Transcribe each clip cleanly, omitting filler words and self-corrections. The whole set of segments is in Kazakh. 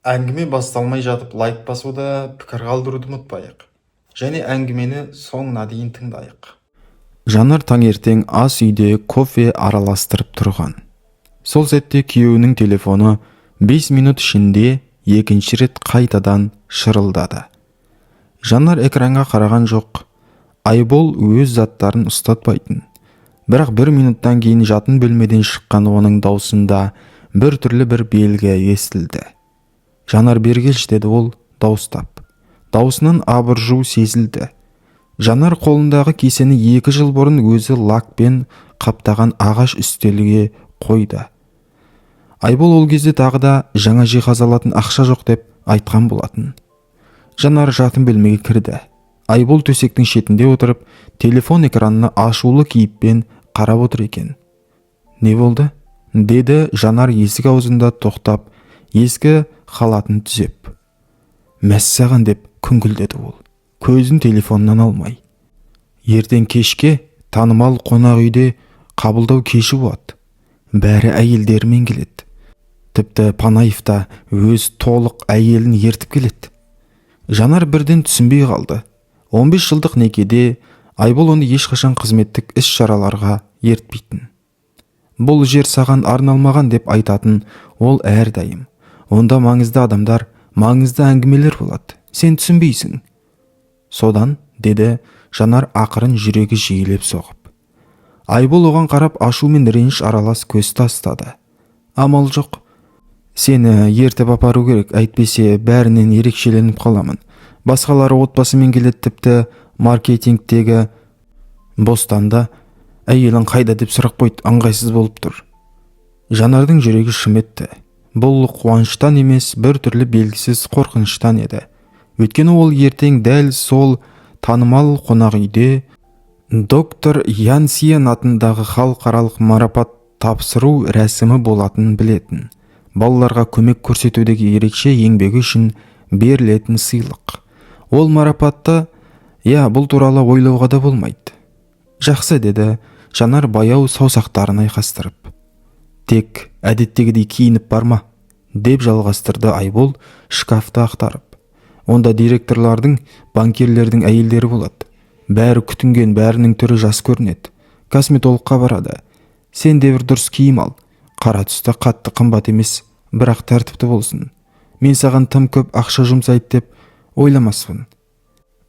Әңгіме басталмай жатып лайк басуды, пікір қалдыруды ұмытпайық. Және әңгімені соңына дейін тыңдайық. Жанар таңертең ас үйде кофе араластырып тұрған. Сол сәтте күйеуінің телефоны 5 минут ішінде екінші рет қайтадан шырылдады. Жанар экранға қараған жоқ. Айбол өз заттарын ұстатпайтын. Бірақ бір минуттан кейін жатын бөлмеден шыққан оның даусында бір түрлі бір белгі естілді. «Жанар, бері келші», – деді ол дауыстап. Даусынан абыржу сезілді. Жанар қолындағы кесені 2 жыл бұрын өзі лакпен қаптаған ағаш үстелге қойды. Айбол ол кезде тағы да жаңа жиһаз алатын ақша жоқ деп айтқан болатын. Жанар жатын бөлмеге кірді. Айбол төсектің шетінде отырып, телефон экранына ашулы кейіппен қарап отыр екен. «Не болды?» – деді Жанар есік аузында тоқтап, ескі халатын түзеп. «Мәссаған», – деп күңкілдеді ол, көзін телефоннан алмай. «Ертең кешке танымал қонақ үйде қабылдау кеші болады. Бәрі әйелдерімен келеді. Тіпті Панаев та өз толық әйелін ертіп келеді». Жанар бірден түсінбей қалды. 15 жылдық некеде Айбол оны ешқашан қызметтік іс шараларға ертпейтін. «Бұл жер саған арналмаған», – деп айтатын ол әрдайым. «Онда маңызды адамдар, маңызды әңгімелер болады. Сен түсінбейсің». «Содан?» – деді Жанар ақырын, жүрегі жиілеп соғып. Айбол оған қарап, ашу мен реніш аралас көз тастады. «Амал жоқ. Сені ертіп апару керек, әйтпесе бәрінен ерекшеленіп қаламын. Басқалары отбасымен келеді, тіпті маркетингтегі Бостанда әйелің қайда деп сұрақ қойды, ыңғайсыз болып тұр». Жанардың жүрегі шым етті. Бұл қуаныштан емес, бір түрлі белгісіз қорқыныштан еді. Өйткені ол ертең дәл сол танымал қонақ үйде доктор Янсиен атындағы халықаралық марапат тапсыру рәсімі болатынын білетін. Балаларға көмек көрсетудегі ерекше еңбегі үшін берілетін сыйлық. Ол марапатты, иә, бұл туралы ойлауға да болмайды. «Жақсы», – деді Жанар баяу, саусақтарын айқастырып. «Тек әдеттегідей киініп барма», – деп жалғастырды Айбол шкафты ақтарып. «Онда директорлардың, банкирлердің әйелдері болады. Бәрі күтінген, бәрінің түрі жас көрінеді, косметологқа барады. Сен де бір дұрыс киім ал. Қара түсті, қатты қымбат емес, бірақ тәртіпті болсын. Мен саған тым көп ақша жұмсайды деп ойламаспын».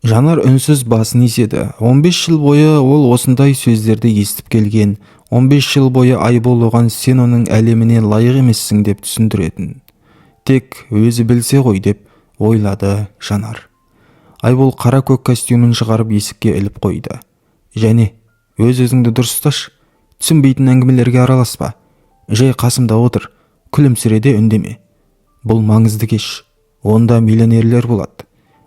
Жанар үнсіз басын изеді. 15 жыл бойы ол осындай сөздерді естіп келген. 15 жыл бойы Айбол оған сен оның әлеміне лайық емессің деп түсіндіретін. Тек өзі білсе ғой деп ойлады Жанар. Айбол қара көк костюмін шығарып, есікке іліп қойды. «Және өз өзіңді дұрыс ұсташы. Түсінбейтін әңгімелерге араласпа. Жай қасымда отыр, күлімсіре де үндеме. Бұл маңызды кеш. Онда миллионерлер болады,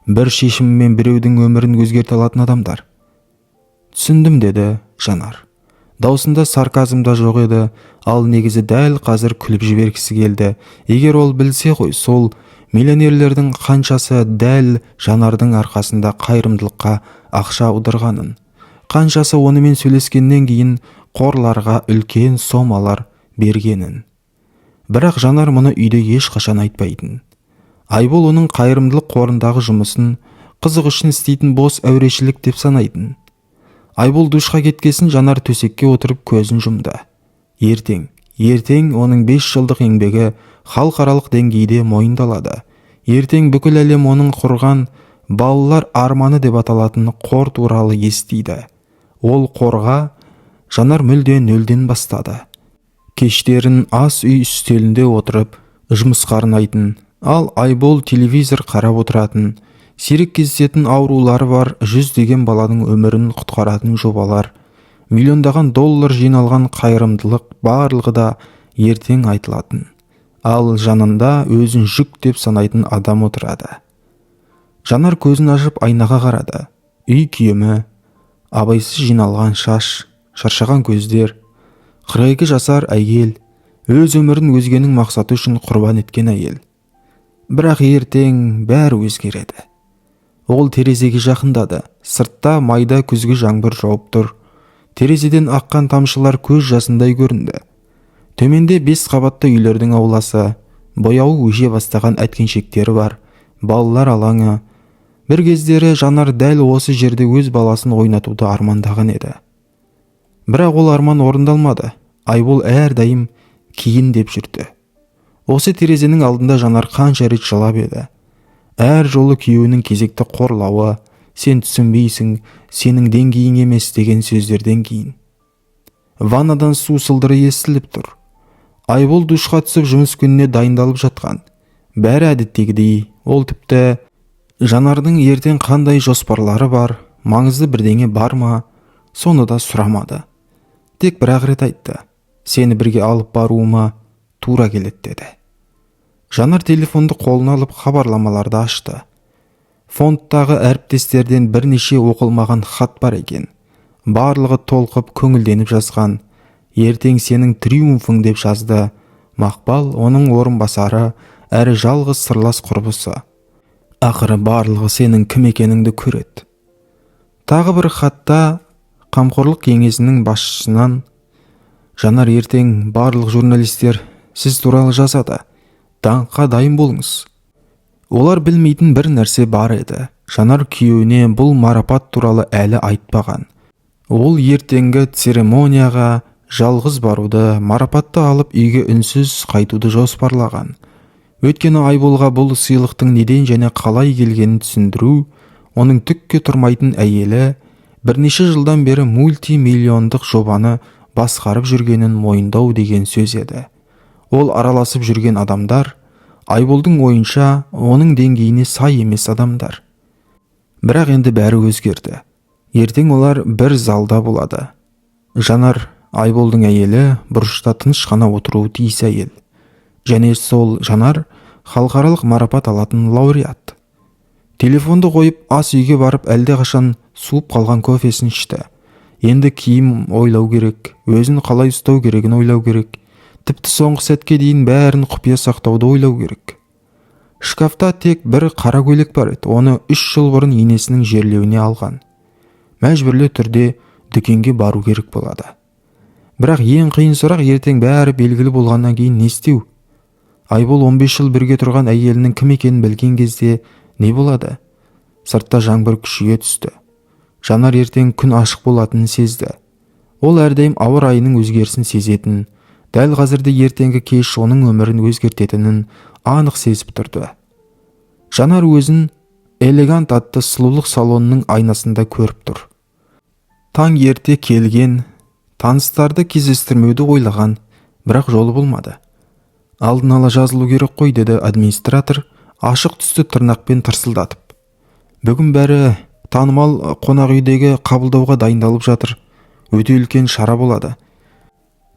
бір шешімімен біреудің өмірін өзгерте алатын адамдар». «Түсіндім», – деді Жанар. Даусында сарказм да жоқ еді, ал негізі дәл қазір күліп жібергісі келді. Егер ол білсе ғой, сол миллионерлердің қаншасы дәл Жанардың арқасында қайырымдылыққа ақша аударғанын, қаншасы онымен сөйлескеннен кейін қорларға үлкен сомалар бергенін. Бірақ Жанар мұны үйде ешқашан айтпайтын. Айбол оның қайырымдылық қорындағы жұмысын қызық үшін істейтін бос әурешілік деп санайтын. Айбол душқа кеткесін, Жанар төсекке отырып көзін жұмды. Ертең, ертең оның 5 жылдық еңбегі халықаралық деңгейде мойындалады. Ертең бүкіл әлем оның құрған «Балалар арманы» деп аталатын қор туралы естиді. Ол қорға Жанар мүлде нөлден бастады. Кештерін ас үй үстелінде отырып жұмысқа арнайтын, ал Айбол телевизор қарап отыратын. Сирек кездесетін аурулары бар жүздеген баланың өмірін құтқаратын жобалар, миллиондаған доллар жиналған қайырымдылық, барлығы да ертең айтылатын. Ал жанында өзін жүк деп санайтын адам отырады. Жанар көзін ашып айнаға қарады. Үй киімі, абайсыз жиналған шаш, шаршаған көздер. 42 жасар әйел, өз өмірін өзгенің мақсаты үшін құрбан еткен әйел. Бірақ ертең бәрі өзгереді. Ол терезеге жақындады. Сыртта майда күзгі жаңбыр жауып тұр. Терезеден аққан тамшылар көз жасындай көрінді. Төменде бес қабатты үйлердің ауласы. Бояуы өше бастаған әткеншектері бар балалар алаңы. Бір кездері Жанар дәл осы жерде өз баласын ойнатуды армандаған еді. Бірақ ол арман орындалмады. Айбол әрдайым кейін деп жүрді. Осы терезенің алдында Жанар қанша рет жылап еді. Әр жолы күйеуінің кезекті қорлауы, сен түсінбейсің, сенің деңгейің емес деген сөздерден кейін. Ваннадан су сылдыры естіліп тұр. Айбол душқа түсіп, жұмыс күніне дайындалып жатқан. Бәрі әдеттегідей. Ол тіпті Жанардың ертең қандай жоспарлары бар, маңызды бірдеңе бар ма, соны да сұрамады. Тек бір-ақ рет айтты: сені бірге алып баруыма тура келеді деді. Жанар телефонды қолына алып, хабарламаларды ашты. Фондтағы әріптестерден бірнеше оқылмаған хат бар екен. Барлығы толқып, көңілденіп жазған. Ертең сенің триумфың деп жазды Мақпал, оның орынбасары әрі жалғыз сырлас құрбысы. Ақыры барлығы сенің кім екеніңді көреді. Тағы бір хатта қамқорлық кеңесінің басшысынан: Жанар, ертең барлық журналистер сіз туралы жазады, даңққа дайын болыңыз. Олар білмейтін бір нәрсе бар еді. Жанар күйеуіне бұл марапат туралы әлі айтпаған. Ол ертеңгі церемонияға жалғыз баруды, марапатты алып, үйге үнсіз қайтуды жоспарлаған. Өйткені Айболға бұл сыйлықтың неден және қалай келгенін түсіндіру, оның түкке тұрмайтын әйелі бірнеше жылдан бері мультимиллиондық жобаны басқарып жүргенін мойындау деген сөз еді. Ол араласып жүрген адамдар, Айболдың ойынша, оның деңгейіне сай емес адамдар. Бірақ енді бәрі өзгерді. Ертең олар бір залда болады. Жанар, Айболдың әйелі, бұрышта тыныш қана отыруы тиіс әйел. Және сол Жанар халықаралық марапат алатын лауреат. Телефонды қойып, ас үйге барып, әлдеқашан суып қалған кофесін ішті. Енді киім ойлау керек, өзін қалай ұстау керегін ойлау керек. Тіпті соңғы сәтке дейін бәрін құпия сақтауды ойлау керек. Шкафта тек бір қара көйлек бар еді. Оны 3 жыл бұрын енесінің жерлеуіне алған. Мәжбүрлі түрде дүкенге бару керек болады. Бірақ ең қиын сұрақ: ертең бәрі белгілі болғаннан кейін не істеу? Айбол 15 жыл бірге тұрған әйелінің кім екенін білген кезде не болады? Сыртта жаңбыр күшейе түсті. Жанар ертең күн ашық болатынын сезді. Ол әрдайым ауа райының өзгерісін сезетін. Дәл қазірде ертеңгі кеш оның өмірін өзгертетінін анық сезіп тұрды. Жанар өзін «Элегант» атты сұлулық салонының айнасында көріп тұр. Таң ерте келген, таныстарды кездестірмеуді ойлаған, бірақ жолы болмады. Алдын ала жазылу керек қой, деді администратор ашық түсті тырнақпен тырсылдатып. Бүгін бәрі танымал қонақ үйдегі қабылдауға дайындалып жатыр. Өте үлкен шара болады.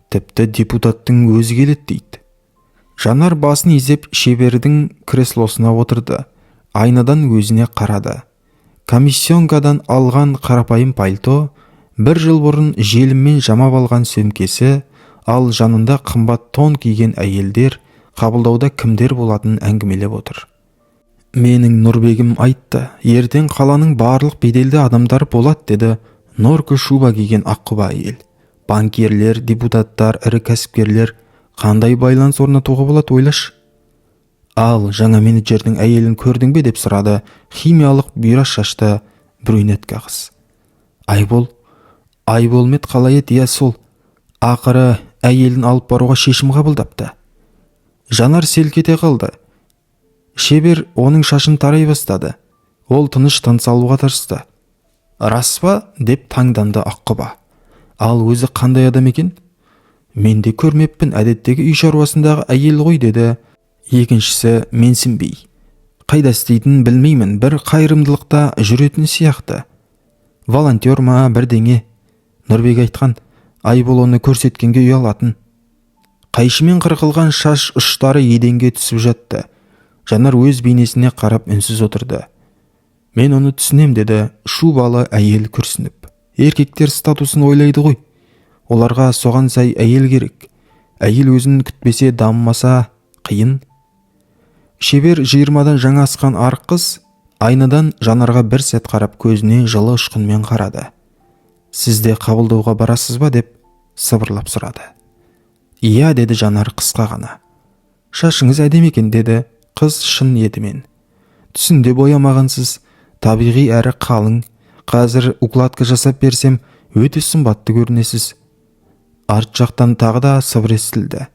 Тіпті депутаттың өзі келеді дейді. Жанар басын изеп, шебердің креслосына отырды. Айнадан өзіне қарады. Комиссионкадан алған қарапайым пальто, бір жыл бұрын желіммен жамап алған сөмкесі, ал жанында қымбат тон киген әйелдер қабылдауда кімдер болатынын әңгімелеп отыр. Менің Нұрбегім айтты, ертең қаланың барлық беделді адамдары болады, деді норка шуба киген аққұба әйел. Банкирлер, депутаттар, ірі кәсіпкерлер. Қандай байланыс орнатуға болады, ойлашы. Ал жаңа менеджердің әйелін көрдің бе, деп сұрады химиялық бұйра шашты брюнетка қыз. Айбол, Айболмет қалай еді? Иә, сол. Ақыры әйелін алып баруға шешім қабылдапты. Жанар селк ете қалды. Шебер оның шашын тарай бастады. Ол тыныш тыныс алуға тырысты. Рас па, деп таңданды аққұба. Ал өзі қандай адам екен? Мен де көрмеппін, әдеттегі үй шаруасындағы әйел ғой, деді екіншісі менсінбей. Қайда істейтінін білмеймін, бір қайырымдылықта жүретін сияқты. Волонтер ма, бірдеңе. Нұрбек айтқан, Айбол оны көрсеткенге ұялатын. Қайшымен қырқылған шаш ұштары еденге түсіп жатты. Жанар өз бейнесіне қарап үнсіз отырды. Мен оны түсінем, деді шубалы әйел күрсініп. Еркектер статусын ойлайды ғой. Оларға соған сай әйел керек. Әйел өзін күтпесе, дамымаса, қиын. Шебер, 20-дан жаңа асқан арық қыз, айнадан Жанарға бір сәт қарап, көзіне жылы ұшқынмен қарады. Сіз де қабылдауға барасыз ба, деп сыбырлап сұрады. Иә, деді Жанар қысқа ғана. Шашыңыз әдемі екен, деді қыз шын ниетімен. Түсін де боямағансыз, табиғи әрі қалың. Қазір укладка жасап берсем, өте сымбатты көрінесіз. Арт жақтан тағы да сыбыр естілді.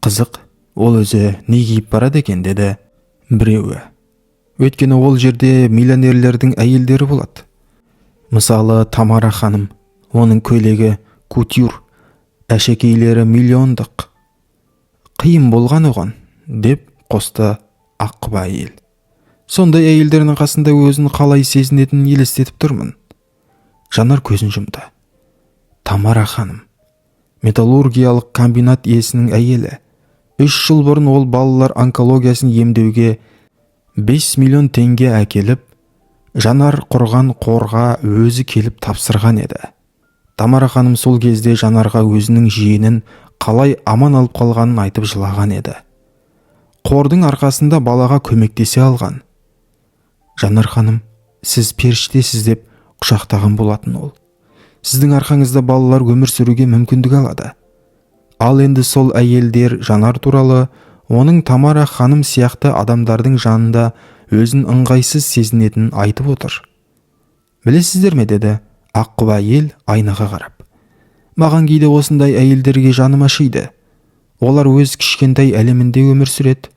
Қызық, ол өзі не киіп барады екен, деді біреуі. Өйткені ол жерде миллионерлердің әйелдері болады. Мысалы, Тамара ханым, оның көйлегі кутюр, әшекейлері миллиондық. Қиын болған оған, деп қосты аққұба әйел. Сондай әйелдердің қасында өзін қалай сезінетінін елестетіп тұрмын. Жанар көзін жұмды. Тамара ханым, металлургиялық комбинат иесінің әйелі. 3 жыл бұрын ол балалар онкологиясын емдеуге 5 миллион теңге әкеліп, Жанар құрған қорға өзі келіп тапсырған еді. Тамара ханым сол кезде Жанарға өзінің жиенін қалай аман алып қалғанын айтып жылаған еді. Қордың арқасында балаға көмектесе алған. Жанар ханым, сіз періштесіз, деп құшақтаған болатын ол. Сіздің арқаңызда балалар өмір сүруге мүмкіндік алады. Ал енді сол әйелдер Жанар туралы оның Тамара ханым сияқты адамдардың жанында өзін ыңғайсыз сезінетінін айтып отыр. Білесіздер ме, деді аққұба әйел айнаға қарап. Маған кейде осындай әйелдерге жаным ашиды. Олар өз кішкентай әлемінде өмір сүреді.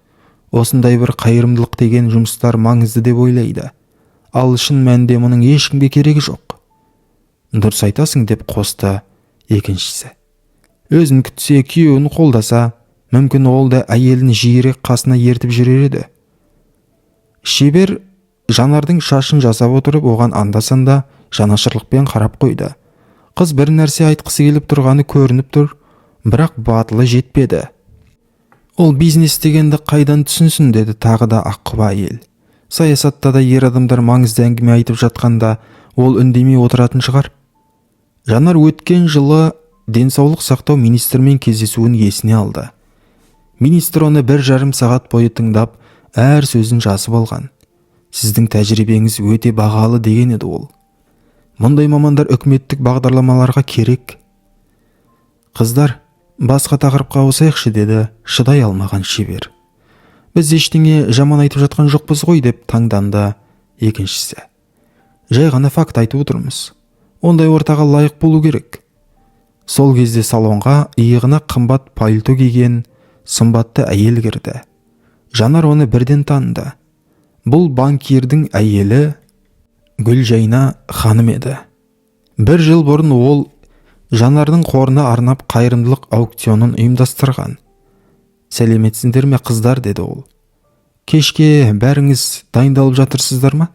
Осындай бір қайырымдылық деген жұмыстар маңызды деп ойлайды. Ал шын мәнінде мұның ешкімге керегі жоқ. Дұрыс айтасың, деп қосты екіншісі. Өзін күтсе, күйеуін қолдаса, мүмкін, ол да әйелін жиірек қасына ертіп жүрер еді. Шебер Жанардың шашын жасап отырып, оған анда-санда жанашырлықпен қарап қойды. Қыз бір нәрсе айтқысы келіп тұрғаны көрініп тұр, бірақ батылы жетпеді. Ол бизнес дегенді қайдан түсінсін, деді тағы да аққұба әйел. Саясатта да ер адамдар маңызды әңгіме айтып жатқанда, ол үндемей отыратын шығар. Жанар өткен жылы денсаулық сақтау министрімен кездесуін есіне алды. Министр оны 1,5 сағат бойы тыңдап, әр сөзін жазып алған. Сіздің тәжірибеңіз өте бағалы, деген еді ол. Мұндай мамандар үкіметтік бағдарламаларға керек. Қыздар, басқа тақырыпқа ауысайықшы, деді шыдай алмаған шебер. Біз ештеңе жаман айтып жатқан жоқпыз ғой, деп таңданды екіншісі. Жай ғана факт айтып отырмыз. Ондай ортаға лайық болу керек. Сол кезде салонға иығына қымбат пальто киген сымбатты әйел кірді. Жанар оны бірден таныды. Бұл банкирдің әйелі Гүлжайна ханым еді. Бір жыл бұрын ол Жанардың қорына арнап қайырымдылық аукционын ұйымдастырған. Сәлеметсіңдер ме, қыздар, деді ол. Кешке бәріңіз дайындалып жатырсыздар ма?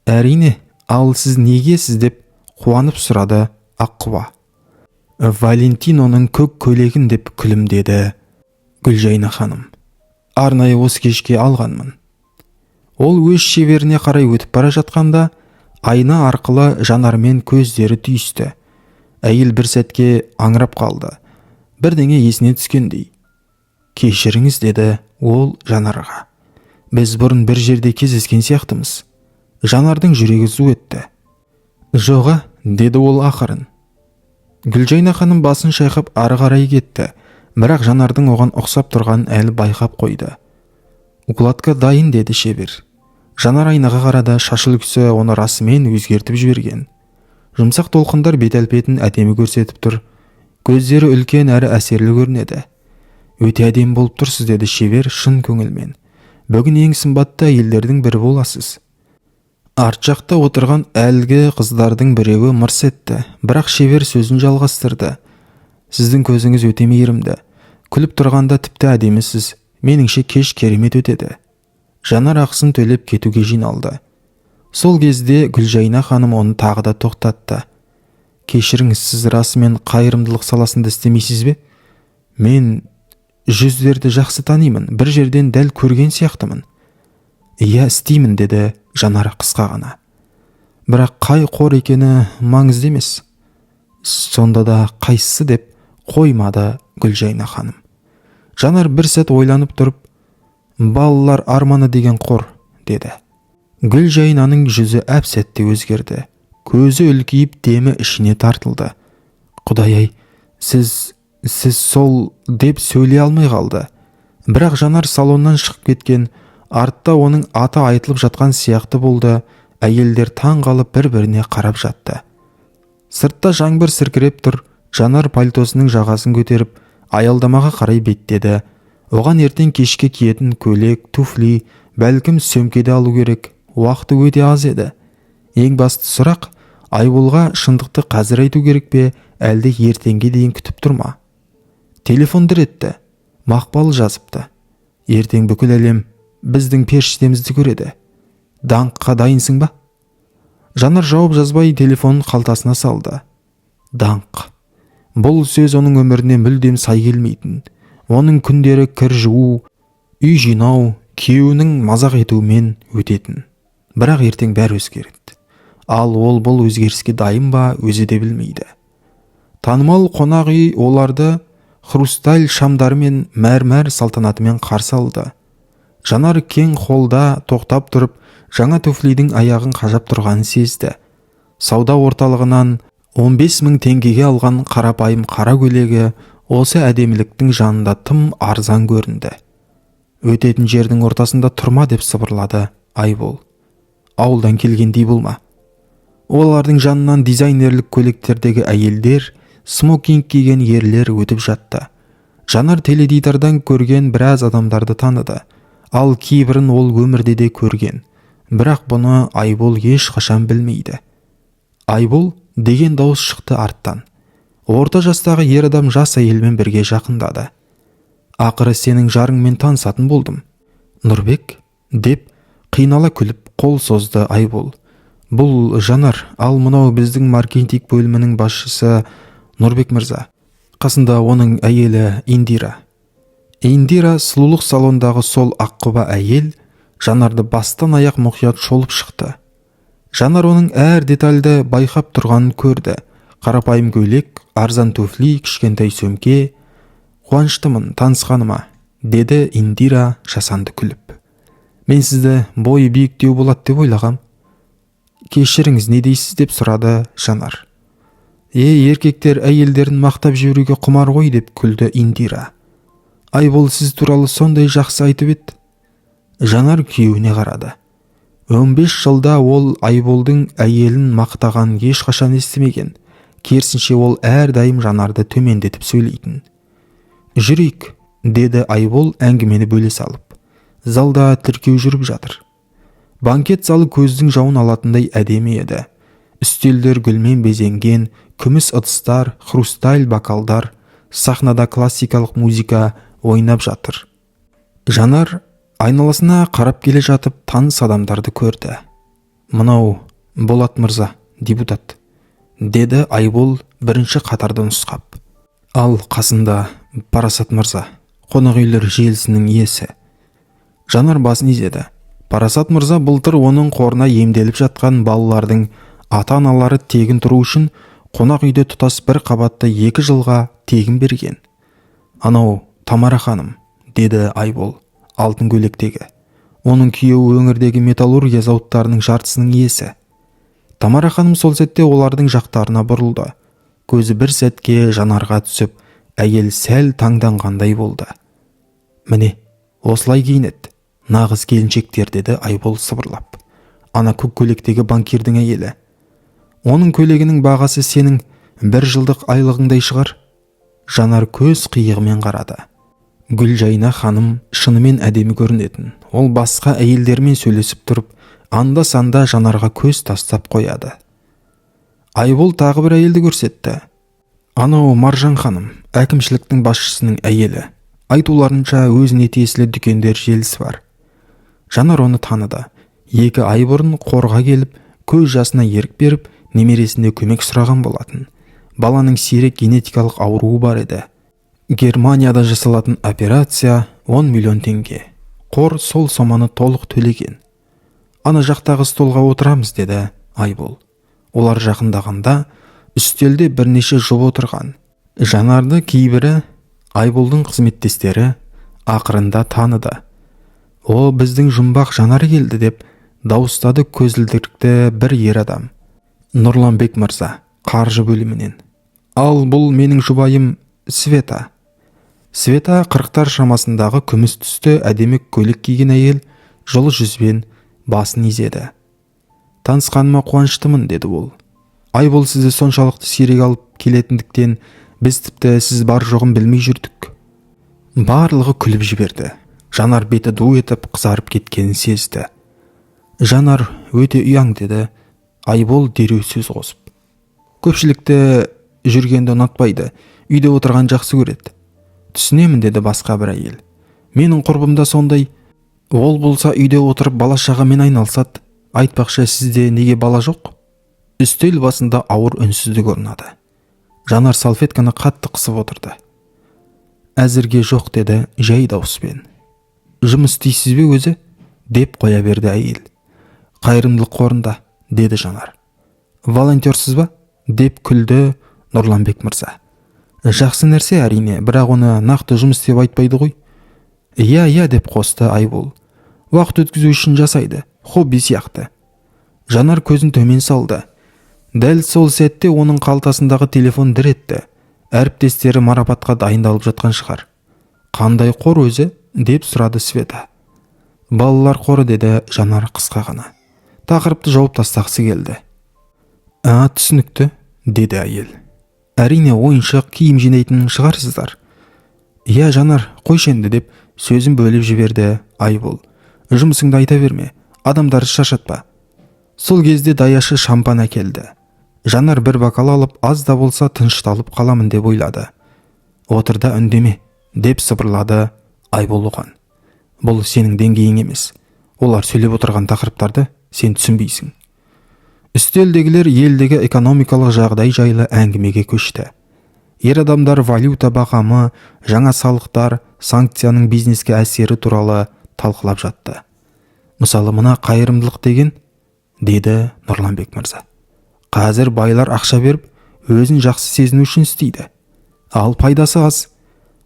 Әрине, ал сіз негесіз, деп қуанып сұрады аққұба. Валентиноның көк көйлегін, деп күлімдеді Гүлжайна ханым. Арнайы осы кешке алғанмын. Ол өз шеберіне қарай өтіп бара жатқанда, айна арқылы Жанармен көздері түйісті. Әйел бір сәтке аңырап қалды, бірдеңе есіне түскендей. Кешіріңіз, деді ол Жанарға. Біз бұрын бір жерде кездескен сияқтымыз. Жанардың жүрегі зу етті. Жоға, деді ол ақырын. Гүлжайна ханым басын шайқап ары қарай кетті, бірақ Жанардың оған ұқсап тұрғанын әлі байқап қойды. Укладка дайын, деді шебер. Жанар айнаға қарады. Шаш үлгісі оны расымен өзгертіп жіберген. Жұмсақ толқындар бет әлпетін әдемі көрсетіп тұр. Көздері үлкен әрі әсерлі көрінеді. Өте әдемі болып тұрсыз, деді шебер шын көңілмен. Бүгін ең сымбатты әйелдердің бірі боласыз. Арт жақта отырған әлгі қыздардың біреуі мырс етті, бірақ шебер сөзін жалғастырды. Сіздің көзіңіз өте мейірімді. Күліп тұрғанда тіпті әдемісіз. Меніңше, кеш керемет өтеді. Жанар ақысын төлеп кетуге жиналды. Сол кезде Гүлжайна ханым оны тағы да тоқтатты. Кешіріңіз, сіз расымен қайырымдылық саласында істемейсіз бе? Мен жүздерді жақсы танимын, бір жерден дәл көрген сияқтымын. Иә, істеймін, деді Жанар қысқа ғана. Бірақ қай қор екені маңызды емес. Сонда да қайсысы, деп қоймады Гүлжайна ханым. Жанар бір сәт ойланып тұрып, балалар арманы деген қор, деді. Гүлжайнаның жүзі әп сәтте өзгерді. Көзі үлкейіп, демі ішіне тартылды. Құдай ай, сіз сол, деп сөйлей алмай қалды. Бірақ Жанар салоннан шығып кеткен. Артта оның аты айтылып жатқан сияқты болды. Әйелдер таң қалып бір-біріне қарап жатты. Сыртта жаңбыр сіркіреп тұр. Жанар пальтосының жағасын көтеріп, аялдамаға қарай беттеді. Оған ертең кешке киетін көйлек, туфли, бәлкім сөмке де алу керек. Уақыты өте аз еді. Ең басты сұрақ: Айболға шындықты қазір айту керек пе, әлде ертеңге дейін күтіп тұр ма? Телефон дір етті. Мақпал жазыпты: «Ертең бүкіл әлем біздің періштемізді көреді. Даңққа дайынсың ба?» Жанар жауап жазбай, телефонын қалтасына салды. Даңқ. Бұл сөз оның өміріне мүлдем сай келмейтін. Оның күндері кір жуу, үй жинау, күйеуінің мазақ етуімен өтетін. Бірақ ертең бәрі өзгереді. Ал ол бұл өзгеріске дайын ба, өзі де білмейді. Танымал қонақ үй оларды хрусталь шамдары мен мәрмәр салтанатымен қарсы алды. Жанар кең холда тоқтап тұрып, жаңа туфлидің аяғын қажап тұрғанын сезді. Сауда орталығынан 15 мың теңгеге алған қарапайым қара көйлегі осы әдеміліктің жанында тым арзан көрінді. «Өтетін жердің ортасында тұрма», – деп сыбырлады Айбол. «Ауылдан келгендей болма». Олардың жанынан дизайнерлік көйлектердегі әйелдер, смокинг киген ерлер өтіп жатты. Жанар теледидардан көрген біраз адамдарды таныды. Ал кейбірін ол өмірде де көрген. Бірақ бұны Айбол ешқашан білмейді. «Айбол!» деген дауыс шықты арттан. Орта жастағы ер адам жас әйелмен бірге жақындады. «Ақыры сенің жарыңмен танысатын болдым, Нұрбек», – деп қинала күліп қол созды Айбол. «Бұл Жанар, ал мынау біздің маркетинг бөлімінің басшысы Нұрбек мырза. Қасында оның әйелі Индира». Индира, сұлулық салондағы сол аққұба әйел, Жанарды бастан аяқ мұқият шолып шықты. Жанар оның әр детальді байқап тұрғанын көрді: қарапайым көйлек, арзан туфли, кішкентай сөмке. «Қуаныштымын танысқаныма», – деді Индира жасанды күліп. «Мен сізді бойы биіктеу болады деп ойлағам». «Кешіріңіз, не дейсіз?» – деп сұрады Жанар. «Е, еркектер әйелдерін мақтап жіберуге құмар ғой», – деп күлді Индира. «Айбол сіз туралы сондай жақсы айтып еді». Жанар күйеуіне қарады. 15 жылда ол Айболдың әйелін мақтағанын ешқашан естімеген. Керісінше, ол әрдайым Жанарды төмендетіп сөйлейтін. «Жүрейік», – деді Айбол әңгімені бөле салып. «Залда тіркеу жүріп жатыр». Банкет залы көздің жауын алатындай әдемі еді. Үстелдер гүлмен безенген, күміс ыдыстар, хрусталь бокалдар. Сахнада классикалық музыка ойнап жатыр. Жанар айналасына қарап келе жатып, таныс адамдарды көрді. «Мынау Болат мырза, депутат», – деді Айбол бірінші қатарды нұсқап. «Ал қасында Парасат мырза, қонақ үйлер желісінің иесі». Жанар басын изеді. Парасат мырза былтыр оның қорына емделіп жатқан балалардың ата-аналары тегін тұру үшін қонақ үйде тұтас бір қабатты 2 жылға тегін берген. «Анау Тамара ханым», – деді Айбол, – алтын көйлектегі. Оның күйеуі өңірдегі металлургия зауыттарының жартысының иесі». Тамара ханым сол сәтте олардың жақтарына бұрылды. Көзі бір сәтке Жанарға түсіп, әйел сәл таңданғандай болды. «Міне, осылай киінеді нағыз келіншектер», – деді Айбол сыбырлап. «Ана көк көйлектегі банкирдің әйелі. Оның көйлегінің бағасы сенің бір жылдық айлығыңдай шығар». Жанар көз қиығымен қарады. Гүлжайна ханым шынымен әдемі көрінетін. Ол басқа әйелдермен сөйлесіп тұрып, анда-санда Жанарға көз тастап қояды. Айбол тағы бір әйелді көрсетті. «Анау Маржан ханым, әкімшіліктің басшысының әйелі. Айтуларынша, өзіне тиесілі дүкендер желісі бар». Жанар оны таныды. 2 ай бұрын қорға келіп, көз жасына ерік беріп, немересіне көмек сұраған болатын. Баланың сирек генетикалық ауруы бар еді. Германияда жасалатын операция 10 миллион теңге. Қор сол соманы толық төлеген. «Ана жақтағы столға отырамыз», – деді Айбол. Олар жақындағанда, үстелде бірнеше жұп отырған. Жанарды кейбірі, Айболдың қызметтестері, ақырында таныды. «О, біздің жұмбақ Жанар келді», – деп дауыстады көзілдірікті бір ер адам. «Нұрланбек мырза, қаржы бөлімінен. Ал бұл менің жұбайым Света». Света, 40-тар шамасындағы, күміс түсті әдемі көйлек киген әйел, жылы жүзбен басын изеді. «Танысқаныма қуаныштымын», – деді ол. «Айбол сізді соншалықты сирек алып келетіндіктен, біз тіпті сіз бар жоғын білмей жүрдік». Барлығы күліп жіберді. Жанар беті ду етіп қызарып кеткенін сезді. «Жанар өте ұяң», – деді Айбол дереу сөз қосып. «Көпшілікті жүргенді ұнатпайды, үйде отырған жақсы көреді». «Түсінемін», – деді басқа бір әйел. «Менің құрбым да сондай. Ол болса, үйде отырып бала шағамен айналысады. Айтпақшы, сізде неге бала жоқ?» Үстел басында ауыр үнсіздік орнады. Жанар салфетканы қатты қысып отырды. «Әзірге жоқ», – деді жай дауыспен. «Жұмыс істейсіз бе өзі?» – деп қоя берді әйел. «Қайырымдылық қорында», – деді Жанар. «Волонтерсіз ба?» – деп күлді Нұрланбек мырза. «Жақсы нәрсе, әрине, бірақ оны нақты жұмыс деп айтпайды ғой». «Иә, иә», – деп қосты Айбол. «Уақыт өткізу үшін жасайды, хобби сияқты». Жанар көзін төмен салды. Дәл сол сәтте оның қалтасындағы телефон дір етті. Әріптестері марапатқа дайындалып жатқан шығар. «Қандай қор өзі?» – деп сұрады Света. «Балалар қоры», – деді Жанар қысқа ғана. Тақырыпты жауып тастағысы келді. «А, түсінікті», – деді әйел. «Әрине, ойыншық, киім жинайтын шығарсыздар». «Иә, Жанар, қойшы енді», – деп сөзін бөліп жіберді Айбол. «Жұмысыңды айта берме, адамдарды шаршатпа». Сол кезде даяшы шампан әкелді. Жанар бір бокал алып, аз да болса тынышталып қаламын деп ойлады. «Отыр да үндеме», – деп сыбырлады Айбол оған. «Бұл сенің деңгейің емес. Олар сөйлеп отырған тақырыптарды сен түсінбейсің». Үстелдегілер елдегі экономикалық жағдай жайлы әңгімеге көшті. Ер адамдар валюта бағамы, жаңа салықтар, санкцияның бизнеске әсері туралы талқылап жатты. «Мысалы, мына қайырымдылық деген, – деді Нұрланбек мырза. – Қазір байлар ақша беріп, өзін жақсы сезіну үшін істейді. Ал пайдасы аз.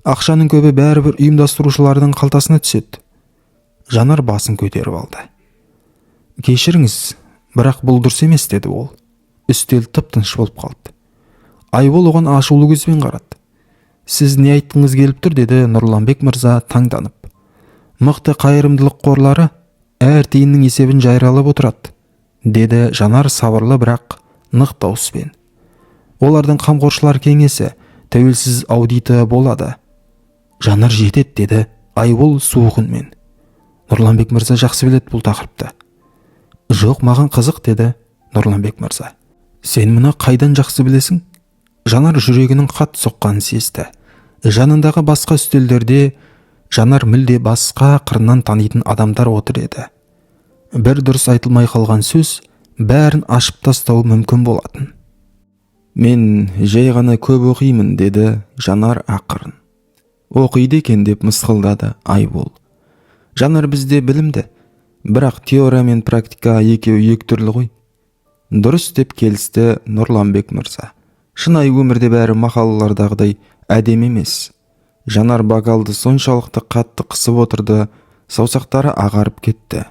Ақшаның көбі бәрібір ұйымдастырушылардың қалтасына түседі». Жанар басын көтеріп алды. «Кешіріңіз, бірақ бұл дұрыс емес», – деді ол. Үстел тып тыныш болып қалды. Айбол оған ашулы көзбен қарады. «Сіз не айтқыңыз келіп тұр?» – деді Нұрланбек мырза таңданып. «Мықты қайырымдылық қорлары әр тиынның есебін жариялап отырады», – деді Жанар сабырлы, бірақ нық дауыспен. «Олардың қамқоршылар кеңесі, тәуелсіз аудиті болады». «Жанар, жетеді», – деді Айбол суық үнмен. «Нұрланбек мырза жақсы біледі бұл тақырыпты». «Жоқ, маған қызық», – деді Нұрланбек мырза. «Сен мұны қайдан жақсы білесің?» Жанар жүрегінің қатты соққанын сезді. Жанындағы басқа үстелдерде Жанар мүлде басқа қырынан танитын адамдар отыр еді. Бір дұрыс айтылмай қалған сөз бәрін ашып тастауы мүмкін болатын. «Мен жай ғана көп оқимын», – деді Жанар ақырын. «Оқиды екен», – деп мысқылдады Айбол. «Жанар бізде білімді, бірақ теория мен практика екеуі екі түрлі ғой». «Дұрыс», – деп келісті Нұрланбек мырза. «Шынайы өмірде бәрі мақалалардағыдай әдемі емес». Жанар бокалды соншалықты қатты қысып отырды, саусақтары ағарып кетті.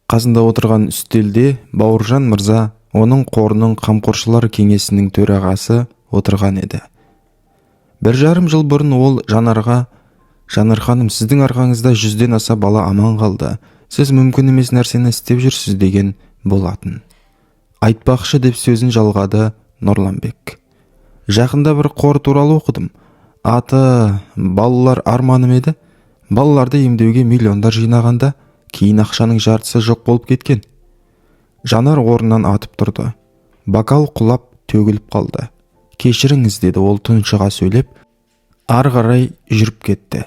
Қасында отырған үстелде Бауыржан мырза, оның қорының қамқоршылар кеңесінің төрағасы, отырған еді. 1,5 жыл бұрын ол Жанарға: «Жанар ханым, сіздің арқаңызда 100-ден аса бала аман қалды. Сіз мүмкін емес нәрсені істеп жүрсіз», – деген болатын. «Айтпақшы, – деп сөзін жалғады Нұрланбек. – Жақында бір қор туралы оқыдым. Аты «Балалар арманы» еді. Балаларды емдеуге миллиондар жинағанда, кейін ақшаның жартысы жоқ болып кеткен». Жанар орнынан атып тұрды. Бокал құлап төгіліп қалды. «Кешіріңіз», – деді ол тұншыға сөйлеп, ары қарай жүріп кетті.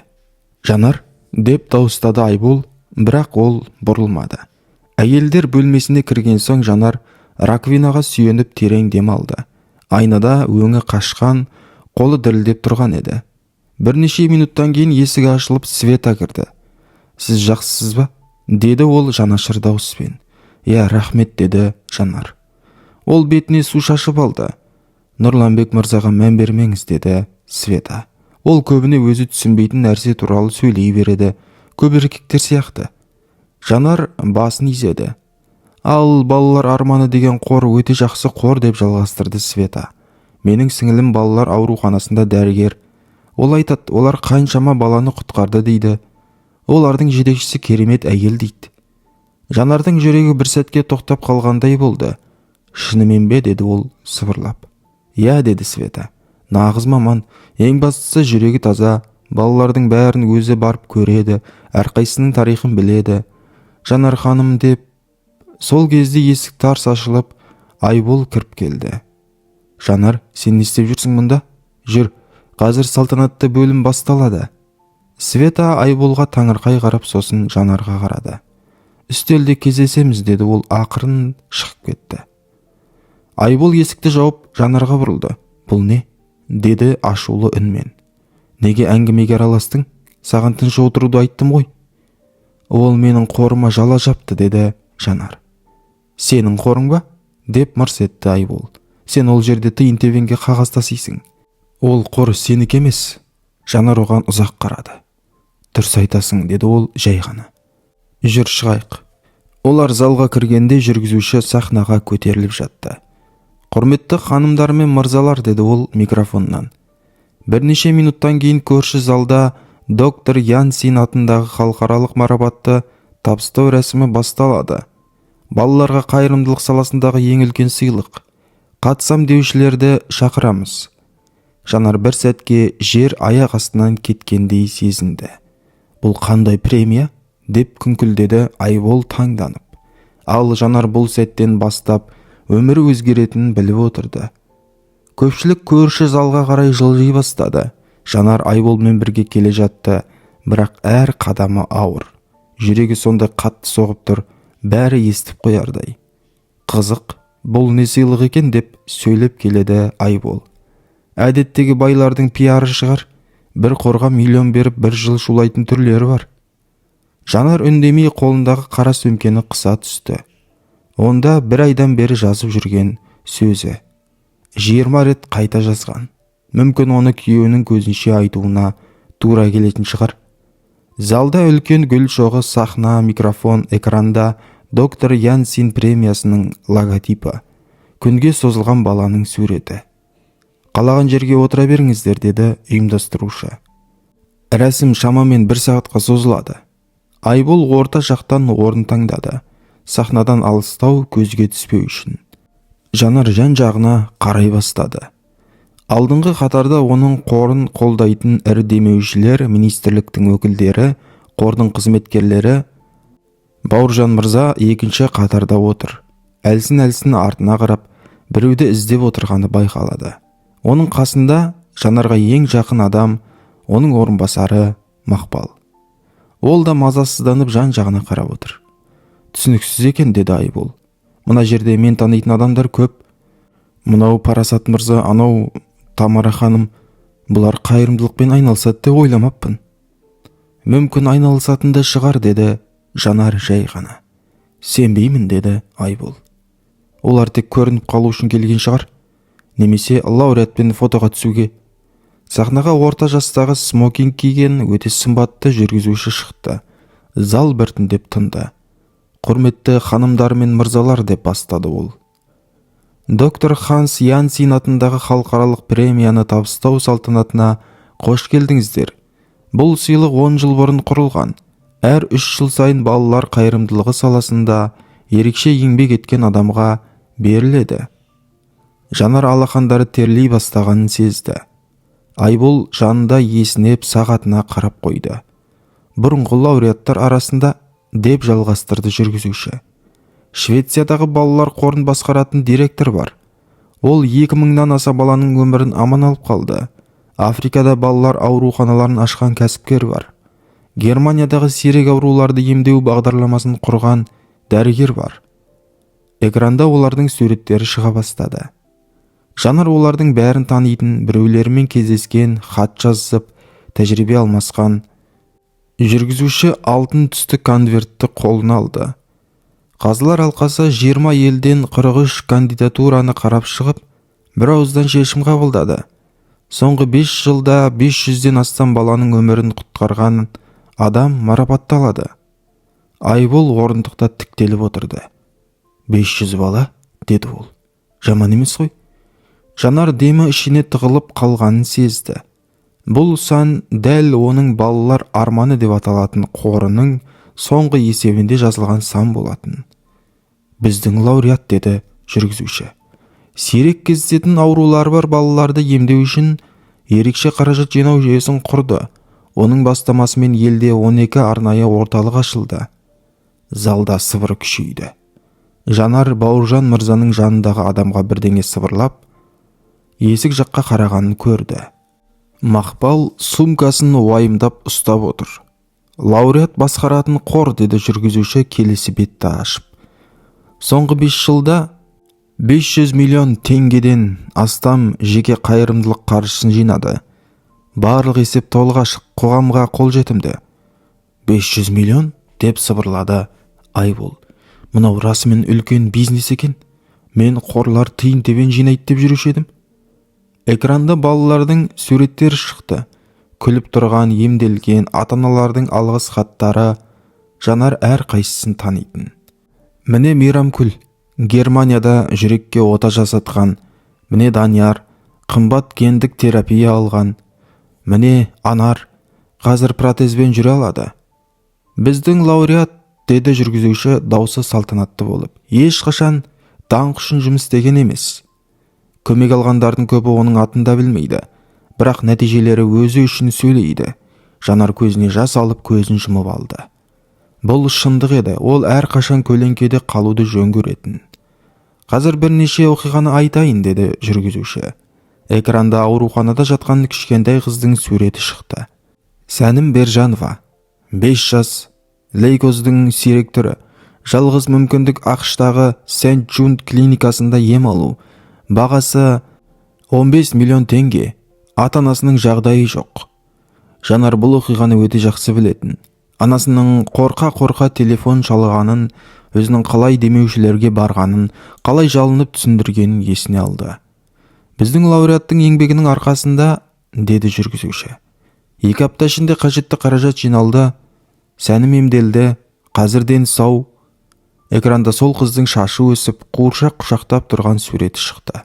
«Жанар!» – деп дауыстады Айбол, бірақ ол бұрылмады. Әйелдер бөлмесіне кірген соң, Жанар раковинаға сүйеніп, терең дем алды. Айнада өңі қашқан, қолы дірілдеп тұрған еді. Бірнеше минуттан кейін есік ашылып, Света кірді. «Сіз жақсысыз ба?» – деді ол жанашыр дауыспен. «Иә, рахмет», – деді Жанар. Ол бетіне су шашып алды. «Нұрланбек мырзаға мән бермеңіз», – деді Света. «Ол көбіне өзі түсінбейтін нәрсе туралы сөйлей береді, көп еркектер сияқты». Жанар басын изеді. «Ал «Балалар арманы» деген қор өте жақсы қор», – деп жалғастырды Света. «Менің сіңілім балалар ауруханасында дәрігер. Ол айтады, олар қаншама баланы құтқарды дейді. Олардың жетекшісі керемет әйел дейді. Жанардың жүрегі бір сәтке тоқтап қалғандай болды. «Шынымен бе?» – деді ол сыбырлап. «Иә», – деді Света. «Нағыз маман. Ең бастысы, жүрегі таза. Балалардың бәрін өзі барып көреді, әрқайсысының тарихын біледі». «Жанар ханым», – деп сол кезде есік тарс ашылып, Айбол кіріп келді. «Жанар, сен не істеп жүрсің мұнда? Жүр, қазір салтанатты бөлім басталады». Света Айболға таңырқай қарап, сосын Жанарға қарады. «Үстелде кездесеміз», – деді ол, ақырын шығып кетті. Айбол есікті жауып, Жанарға бұрылды. «Бұл не?» – деді ашулы үнмен. «Неге әңгімеге араластың? Саған тыныш отыруды айттым ғой». «Ол менің қорыма жала жапты», – деді Жанар. «Сенің қорың ба?» – деп мырс етті Айбол. «Сен ол жерде тиын тебенге қағаз тасисың. Ол қор сенікі емес». Жанар оған ұзақ қарады. «Дұрыс айтасың», – деді ол жай ғана. «Жүр, шығайық». Олар залға кіргенде, жүргізуші сахнаға көтеріліп жатты. «Құрметті ханымдар мен мырзалар», – деді ол микрофоннан. «Бірнеше минуттан кейін көрші залда доктор Янсин атындағы халықаралық марапатты табыстау рәсімі басталады. Балаларға қайырымдылық саласындағы ең үлкен сыйлық. Қатысам деушілерді шақырамыз». Жанар бір сәтке жер аяқ астынан кеткендей сезінді. «Бұл қандай премия?» – деп күңкілдеді Айбол таңданып. Ал Жанар бұл сәттен бастап өмірі өзгеретінін біліп отырды. Көпшілік көрші залға қарай жылжи бастады. Жанар Айболмен бірге келе жатты, бірақ әр қадамы ауыр. Жүрегі сондай қатты соғып тұр, бәрі естіп қоярдай. «Қызық, бұл не сыйлық екен?» – деп сөйлеп келеді Айбол. «Әдеттегі байлардың пиары шығар. Бір қорға миллион беріп, бір жыл шулайтын түрлері бар». Жанар үндемей, қолындағы қара сөмкені қыса түсті. Онда бір айдан бері жазып жүрген сөзі. 20 рет қайта жазған. Мүмкін, оны күйеуінің көзінше айтуына тура келетін шығар. Залда үлкен гүл шоғы, сахна, микрофон, экранда доктор Янсин премиясының логотипі, күнге созылған баланың суреті. «Қалаған жерге отыра беріңіздер», – деді ұйымдастырушы. «Рәсім шамамен бір сағатқа созылады». Айбол орта жақтан орын таңдады, сахнадан алыстау, көзге түспеу үшін. Жанар жан жағына қарай бастады. Алдыңғы қатарда оның қорын қолдайтын ірі демеушілер, министрліктің өкілдері, қордың қызметкерлері. Бауыржан мырза екінші қатарда отыр. Әлсін-әлсін артына қарап, біреуді іздеп отырғаны байқалады. Оның қасында Жанарға ең жақын адам, оның орынбасары Мақпал. Ол да мазасызданып, жан жағына қарап отыр. «Түсініксіз екен», – деді Айбол. «Мына жерде мен танитын адамдар көп. Мынау Парасат мырза, анау Тамара ханым. Бұлар қайырымдылықпен айналысады деп ойламаппын». «Мүмкін, айналысатын да шығар», – деді Жанар жай ғана. «Сенбеймін», – деді Айбол. «Олар тек көрініп қалу үшін келген шығар немесе лауреатпен фотоға түсуге». Сахнаға орта жастағы, смокинг киген, өте сымбатты жүргізуші шықты. Зал біртіндеп тынды. «Құрметті ханымдар мен мырзалар», – деп бастады ол. «Доктор Ханс Янсин атындағы халықаралық премияны табыстау салтанатына қош келдіңіздер. Бұл сыйлық 10 жыл бұрын құрылған. Әр 3 жыл сайын балалар қайырымдылығы саласында ерекше еңбек еткен адамға беріледі». Жанар алақандары терлей бастағанын сезді. Айбол жанында есінеп, сағатына қарап қойды. «Бұрынғы лауреаттар арасында, – деп жалғастырды жүргізуші, – Швециядағы балалар қорын басқаратын директор бар. Ол 2000-нан аса баланың өмірін аман алып қалды. Африкада балалар ауруханаларын ашқан кәсіпкер бар. Германиядағы сирек ауруларды емдеу бағдарламасын құрған дәрігер бар». Экранда олардың суреттері шыға бастады. Жанар олардың бәрін танитын, біреулерімен кездескен, хат жазысып, тәжірибе алмасқан. Жүргізуші алтын түсті конвертті қолына алды. «Қазылар алқасы 20 елден 43 кандидатураны қарап шығып, бір ауыздан шешім қабылдады. Соңғы 5 жылда 500-ден астам баланың өмірін құтқарған адам марапатталады». Айбол орындықта тіктеліп отырды. «500 бала», – деді ол. «Жаман емес қой». Жанар демі ішіне тығылып қалғанын сезді. Бұл сан дәл оның «Балалар арманы» деп аталатын қорының соңғы есебінде жазылған сан болатын. «Біздің лауреат, — деді жүргізуші, — сирек кездесетін аурулары бар балаларды емдеу үшін ерекше қаражат жинау жүйесін құрды. Оның бастамасымен елде 12 арнайы орталық ашылды». Залда сыбыр күшейді. Жанар Бауыржан мырзаның жанындағы адамға бірдеңе сыбырлап, есік жаққа қарағанын көрді. Мақпал сумкасын уайымдап ұстап отыр. «Лауреат басқаратын қор, — деді жүргізуші келесі бетті ашып, — соңғы 5 жылда 500 миллион теңгеден астам жеке қайырымдылық қаржысын жинады. Барлық есеп толық ашық, қоғамға қолжетімді». «500 миллион, — деп сыбырлады Айбол. — Мынау расымен үлкен бизнес екен. Мен қорлар тиын тебен жинайды деп жүруші едім». Экранда балалардың суреттері шықты: күліп тұрған, емделген, ата аналардың алғыс хаттары. Жанар әрқайсысын танитын. Міне, Мейрамкүл, Германияда жүрекке ота жасатқан. Міне, Данияр, қымбат гендік терапия алған. Міне, Анар, қазір протезбен жүре алады. «Біздің лауреат, — деді жүргізуші, даусы салтанатты болып, — ешқашан даңқ үшін жұмыс істеген емес. Көмек алғандардың көбі оның атын да білмейді, бірақ нәтижелері өзі үшін сөйлейді». Жанар көзіне жас алып, көзін жұмып алды. Бұл шындық еді. Ол әрқашан көлеңкеде қалуды жөн көретін. «Қазір бірнеше оқиғаны айтайын, — деді жүргізуші. Экранда ауруханада жатқан кішкентай қыздың суреті шықты. Сәнім Бержанова, 5 жас, лейкоздың сирек түрі. Жалғыз мүмкіндік — АҚШ-тағы Сент Джуд клиникасында ем алу. Бағасы 15 миллион теңге. Ата анасының жағдайы жоқ. Жанар бұл оқиғаны өте жақсы білетін. Анасының қорқа-қорқа телефон шалғанын, өзінің қалай демеушілерге барғанын, қалай жалынып түсіндіргенін есіне алды. «Біздің лауреаттың еңбегінің арқасында, — деді жүргізуші, — 2 апта ішінде қажетті қаражат жиналды. Сәнім емделді, қазір дені сау». Экранда сол қыздың шашы өсіп, қуыршақ құшақтап тұрған суреті шықты.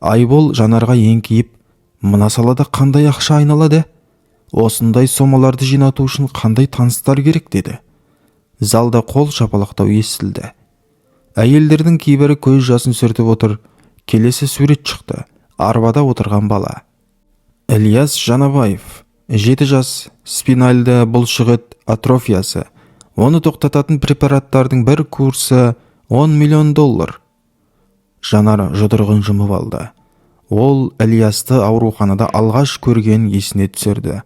Айбол Жанарға еңкейіп: «Мына салада қандай ақша айналады? Осындай сомаларды жинату үшін қандай таныстар керек?» — деді. Залда қол шапалақтау естілді. Әйелдердің кейбірі көз жасын сүртіп отыр. Келесі сурет шықты: арбада отырған бала. Ілияс Жанабаев, 7 жас, спинальды бұлшықет атрофиясы. Оны тоқтататын препараттардың бір курсы 10 миллион доллар. Жанар жұдырығын жұмып алды. Ол Ілиясты ауруханада алғаш көргенін есіне түсірді.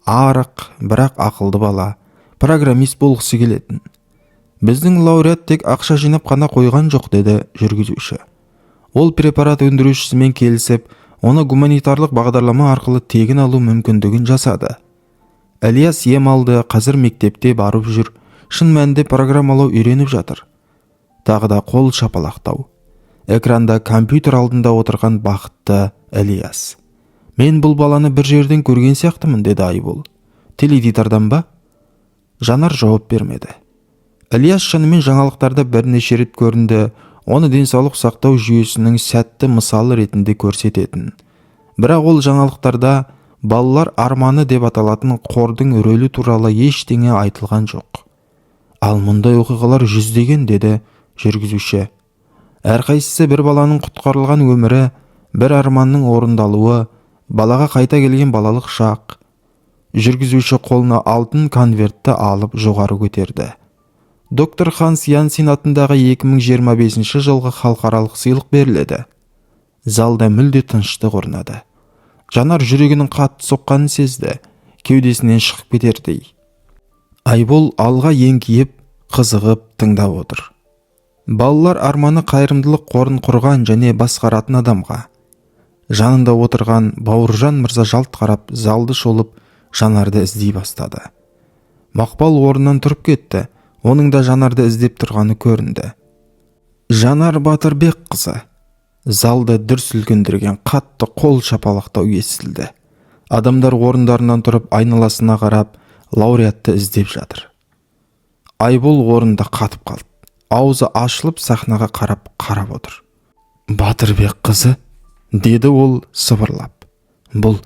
Арық, бірақ ақылды бала, программист болғысы келетін. «Біздің лауреат тек ақша жинап қана қойған жоқ, — деді жүргізуші. — Ол препарат өндірушісімен келісіп, оны гуманитарлық бағдарлама арқылы тегін алу мүмкіндігін жасады. Ілияс ем алды, қазір мектепте барып жүр, шын мәнінде программалау үйреніп жатыр». Тағы да қол шапалақтау. Экранда компьютер алдында отырған бақытты Ілияс. «Мен бұл баланы бір жерден көрген сияқтымын, — деді Айбол. — Теледидардан ба?» Жанар жауап бермеді. Ілияс шынымен жаңалықтарда бірнеше рет көрінді. Оны денсаулық сақтау жүйесінің сәтті мысалы ретінде көрсететін. Бірақ ол жаңалықтарда «Балалар арманы» деп аталатын қордың рөлі туралы ештеңе айтылған жоқ. «Ал мұндай оқиғалар жүздеген, — деді жүргізуші. — Әрқайсысы бір баланың құтқарылған өмірі, бір арманның орындалуы, балаға қайта келген балалық шақ». Жүргізуші қолына алтын конвертті алып, жоғары көтерді. «Доктор Ханс Янсен атындағы 2025 жылғы халықаралық сыйлық беріледі». Залда мүлде тыныштық орнады. Жанар жүрегінің қатты соққанын сезді, кеудесінен шығып кетердей. Айбол алға еңкейіп, қызығып тыңдап отыр. «Балалар арманы қайырымдылық қорын құрған және басқаратын адамға». Жанында отырған Бауыржан мырза жалт қарап, залды шолып, Жанарды іздей бастады. Мақпал орнынан тұрып кетті. Оның да Жанарды іздеп тұрғаны көрінді. «Жанар Батырбекқызы!» Залды дүр сілкіндірген қатты қол шапалақтау естілді. Адамдар орындарынан тұрып, айналасына қарап, лауреатты іздеп жатыр. Айбол орнында қатып қалды. Аузы ашылып, сахнаға қарап қарап отыр. «Батырбек қызы», — деді ол сыбырлап. «Бұл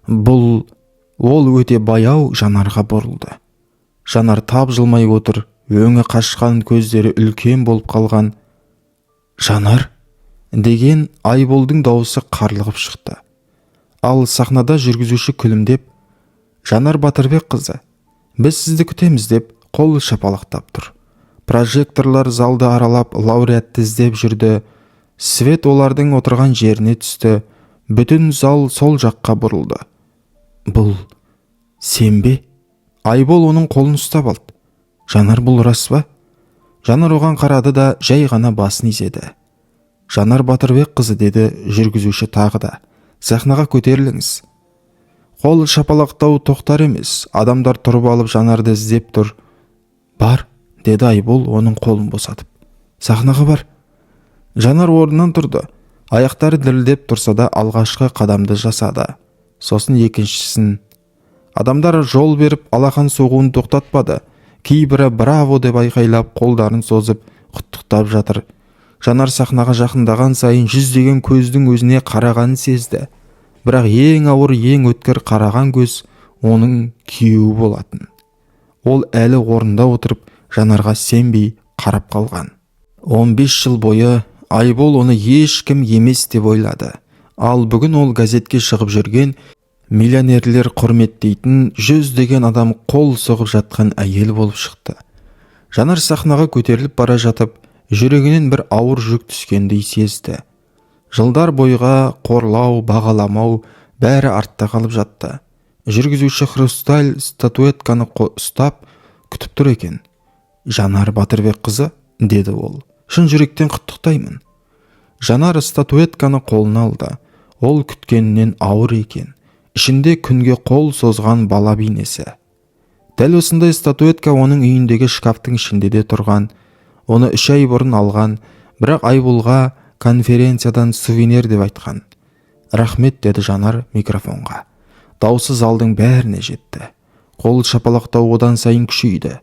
Бұл... Ол өте баяу Жанарға бұрылды. Жанар тапжылмай отыр, өңі қашқан, көздері үлкен болып қалған. «Жанар!» деген Айболдың дауысы қарлығып шықты. Ал сахнада жүргізуші күлімдеп, «Жанар Батырбекқызы, біз сізді күтеміз» деп қол шапалақтап тұр. Прожекторлар залды аралап, лауреатты іздеп жүрді. Свет олардың отырған жеріне түсті. Бүтін зал сол жаққа бұрылды. «Бұл сен бе?» Айбол оның қолын ұстап алды. «Жанар, бұл рас па?» Жанар оған қарады да, жай ғана басын изеді. «Жанар Батырбекқызы», деді жүргізуші тағы да. «Сахнаға көтеріліңіз». Қол шапалақтау тоқтар емес. Адамдар тұрып алып, Жанарды іздеп тұр. «Бар», деді Айбол оның қолын босатып. «Сахнаға бар». Жанар орнынан тұрды. Аяқтары дірілдеп тұрса да, алғашқы қадамды жасады. Сосын екіншісін. Адамдар жол беріп, алақан соғуын тоқтатпады. Кейбірі «Браво!» деп айқайлап, қолдарын созып құттықтап жатыр. Жанар сахнаға жақындаған сайын жүздеген көздің өзіне қарағанын сезді. Бірақ ең ауыр, ең өткір қараған көз оның күйеуі болатын. Ол әлі орнында отырып, Жанарға сенбей қарап қалған. 15 жыл бойы Айбол оны ешкім емес деп ойлады. Ал бүгін ол газетке шығып жүрген, миллионерлер құрметтейтін, жүздеген адам қол соғып жатқан әйел болып шықты. Жанар сахнаға көтеріліп бара жатып, жүрегінен бір ауыр жүк түскендей сезді. Жылдар бойға қорлау, бағаламау, бәрі артта қалып жатты. Жүргізуші хрусталь статуэтканы ұстап күтіп тұр екен. «Жанар Батырбекқызы», деді ол. «Шын жүректен құттықтаймын». Жанар статуэтканы қолына алды. Ол күткенінен ауыр екен. Ішінде күнге қол созған бала бейнесі. Дәл осындай статуэтка оның үйіндегі шкафтың ішінде де тұрған. Оны 3 ай бұрын алған, бірақ Айболға конференциядан сувенир деп айтқан. «Рахмет», деді Жанар микрофонға. Даусы залдың бәріне жетті. Қол шапалақтау одан сайын күшейді.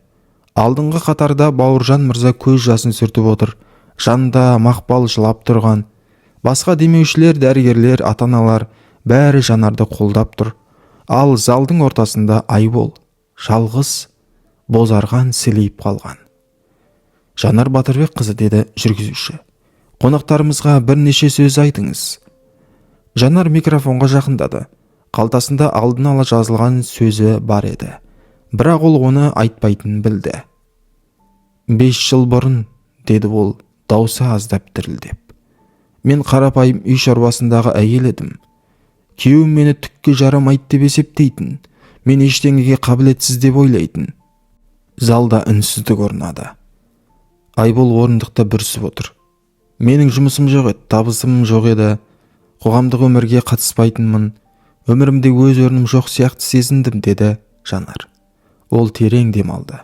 Алдыңғы қатарда Бауыржан мырза көз жасын сүртіп отыр. Жанында Мақпал жылап тұрған. Басқа демеушілер, дәрігерлер, ата-аналар бәрі Жанарды қолдап тұр. Ал залдың ортасында Айбол жалғыз, бозарған, сілейіп қалған. «Жанар Батырбекқызы», деді жүргізуші. «Қонақтарымызға бірнеше сөз айтыңыз». Жанар микрофонға жақындады. Қалтасында алдын ала жазылған сөзі бар еді. Бірақ ол оны айтпайтынын білді. «5 жыл бұрын», деді ол, даусы аздап дірілдеп. «Мен қарапайым үй шаруасындағы әйел едім. Күйеуім мені түкке жарамайды деп есептейтін. Мен ештеңеге қабілетсіз деп ойлайтын». Залда үнсіздік орнады. Айбол орындықта бүрісіп отыр. «Менің жұмысым жоқ еді, табысым жоқ еді. Қоғамдық өмірге қатыспайтынмын. Өмірімде өз орным жоқ сияқты сезіндім», деді Жанар. Ол терең дем алды.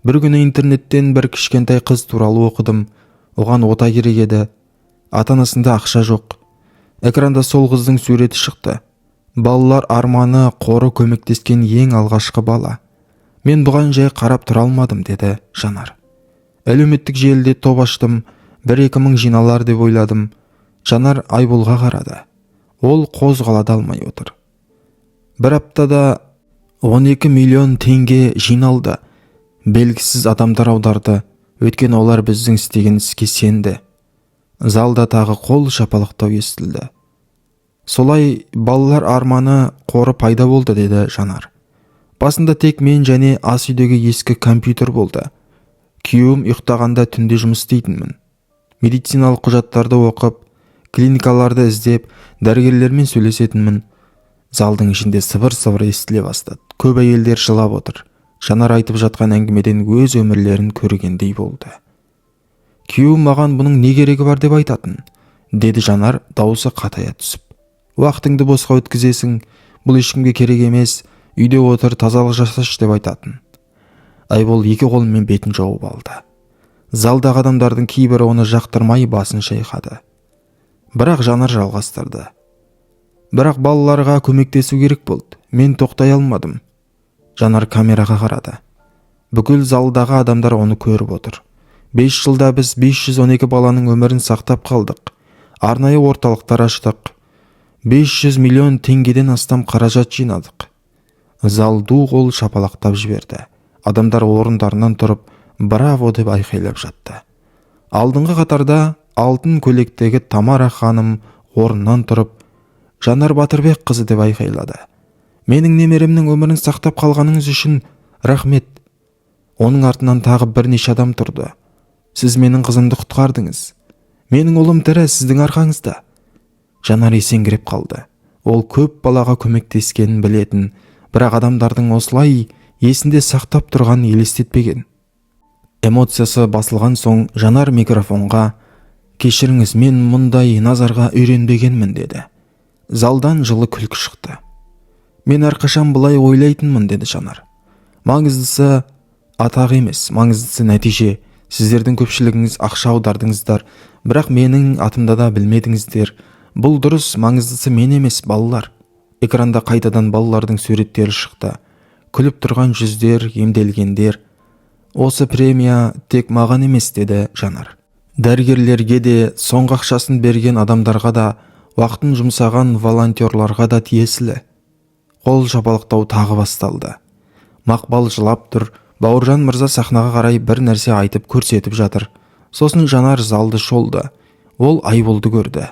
«Бір күні интернеттен бір кішкентай қыз туралы оқыдым. Оған ота керек еді. Ата-анасында ақша жоқ. Экранда сол қыздың суреті шықты. Балалар арманы қоры көмектескен ең алғашқы бала. Мен бұған жай қарап тұра алмадым», деді Жанар. «Әлеуметтік желіде топ аштым, 1-2 мың жиналар деп ойладым». Жанар Айболға қарады. Ол қозғала да алмай отыр. «Бір аптада 12 миллион теңге жиналды. Белгісіз адамдар аударды, өйткені олар біздің істеген іске сенді». Залда тағы қол шапалақтау естілді. «Солай Балалар арманы қоры пайда болды», деді Жанар. «Басында тек мен және ас үйдегі ескі компьютер болды. Күйеуім ұйықтағанда түнде жұмыс істейтінмін. Медициналық құжаттарды оқып, клиникаларды іздеп, дәрігерлермен сөйлесетінмін». Залдың ішінде сыбыр-сыбыр естіле бастады. Көп әйелдер жылап отыр. Жанар айтып жатқан әңгімеден өз өмірлерін көргендей болды. «Күйеуім маған бұның не керегі бар деп айтатын», деді Жанар даусы қатая түсіп. «Уақытыңды босқа өткізесің, бұл ешкімге керек емес, үйде отыр, тазалық жасашы деп айтатын». Айбол екі қолымен бетін жауып алды. Залдағы адамдардың кейбірі оны жақтырмай басын шайқады. Бірақ Жанар жалғастырды. «Бірақ балаларға көмектесу керек болды. Мен тоқтай алмадым». Жанар камераға қарады. Бүкіл залдағы адамдар оны көріп отыр. «5 жылда біз 512 баланың өмірін сақтап қалдық. Арнайы орталықтар аштық. 500 миллион теңгеден астам қаражат жинадық. Зал ду қол шапалақтап жіберді. Адамдар орындарынан тұрып, «Браво!» деп айқайлап жатты. Алдыңғы қатарда алтын көйлектегі Тамара ханым орнынан тұрып, «Жанар Батырбек қызы!» деп айқайлады. «Менің немеремнің өмірін сақтап қалғаныңыз үшін рахмет!» Оның артынан тағы бірнеше адам тұрды. «Сіз менің қызымды құтқардыңыз. Менің ұлым тірі сіздің арқаңызда!» Жанар есеңгіреп қалды. Ол көп балаға көмектескенін білетін, бірақ адамдардың осылай есінде сақтап тұрғанын елестетпеген. Эмоциясы басылған соң, Жанар микрофонға: «Кешіріңіз, мен мұндай назарға үйренбегенмін», – деді. Залдан жылы күлкі шықты. «Мен әрқашан былай ойлайтынмын, – деді Жанар. – Маңыздысы атақ емес, маңыздысы нәтиже. Сіздердің көпшілігіңіз ақша аудардыңыздар, бірақ менің атымды да білмедіңіздер. Бұл дұрыс. Маңыздысы мен емес, балалар». Экранда қайтадан балалардың суреттері шықты, күліп тұрған жүздер, емделгендер. «Осы премия тек маған емес, – деді Жанар. – Дәрігерлерге де, соңғы ақшасын берген адамдарға да, уақытын жұмсаған волонтерларға да тиесілі». Қол шапалақтау тағы басталды. Мақпал жылап тұр. Бауыржан мырза сахнаға қарай бір нәрсе айтып көрсетіп жатыр. Сосын Жанар залды шолды. Ол Айболды көрді.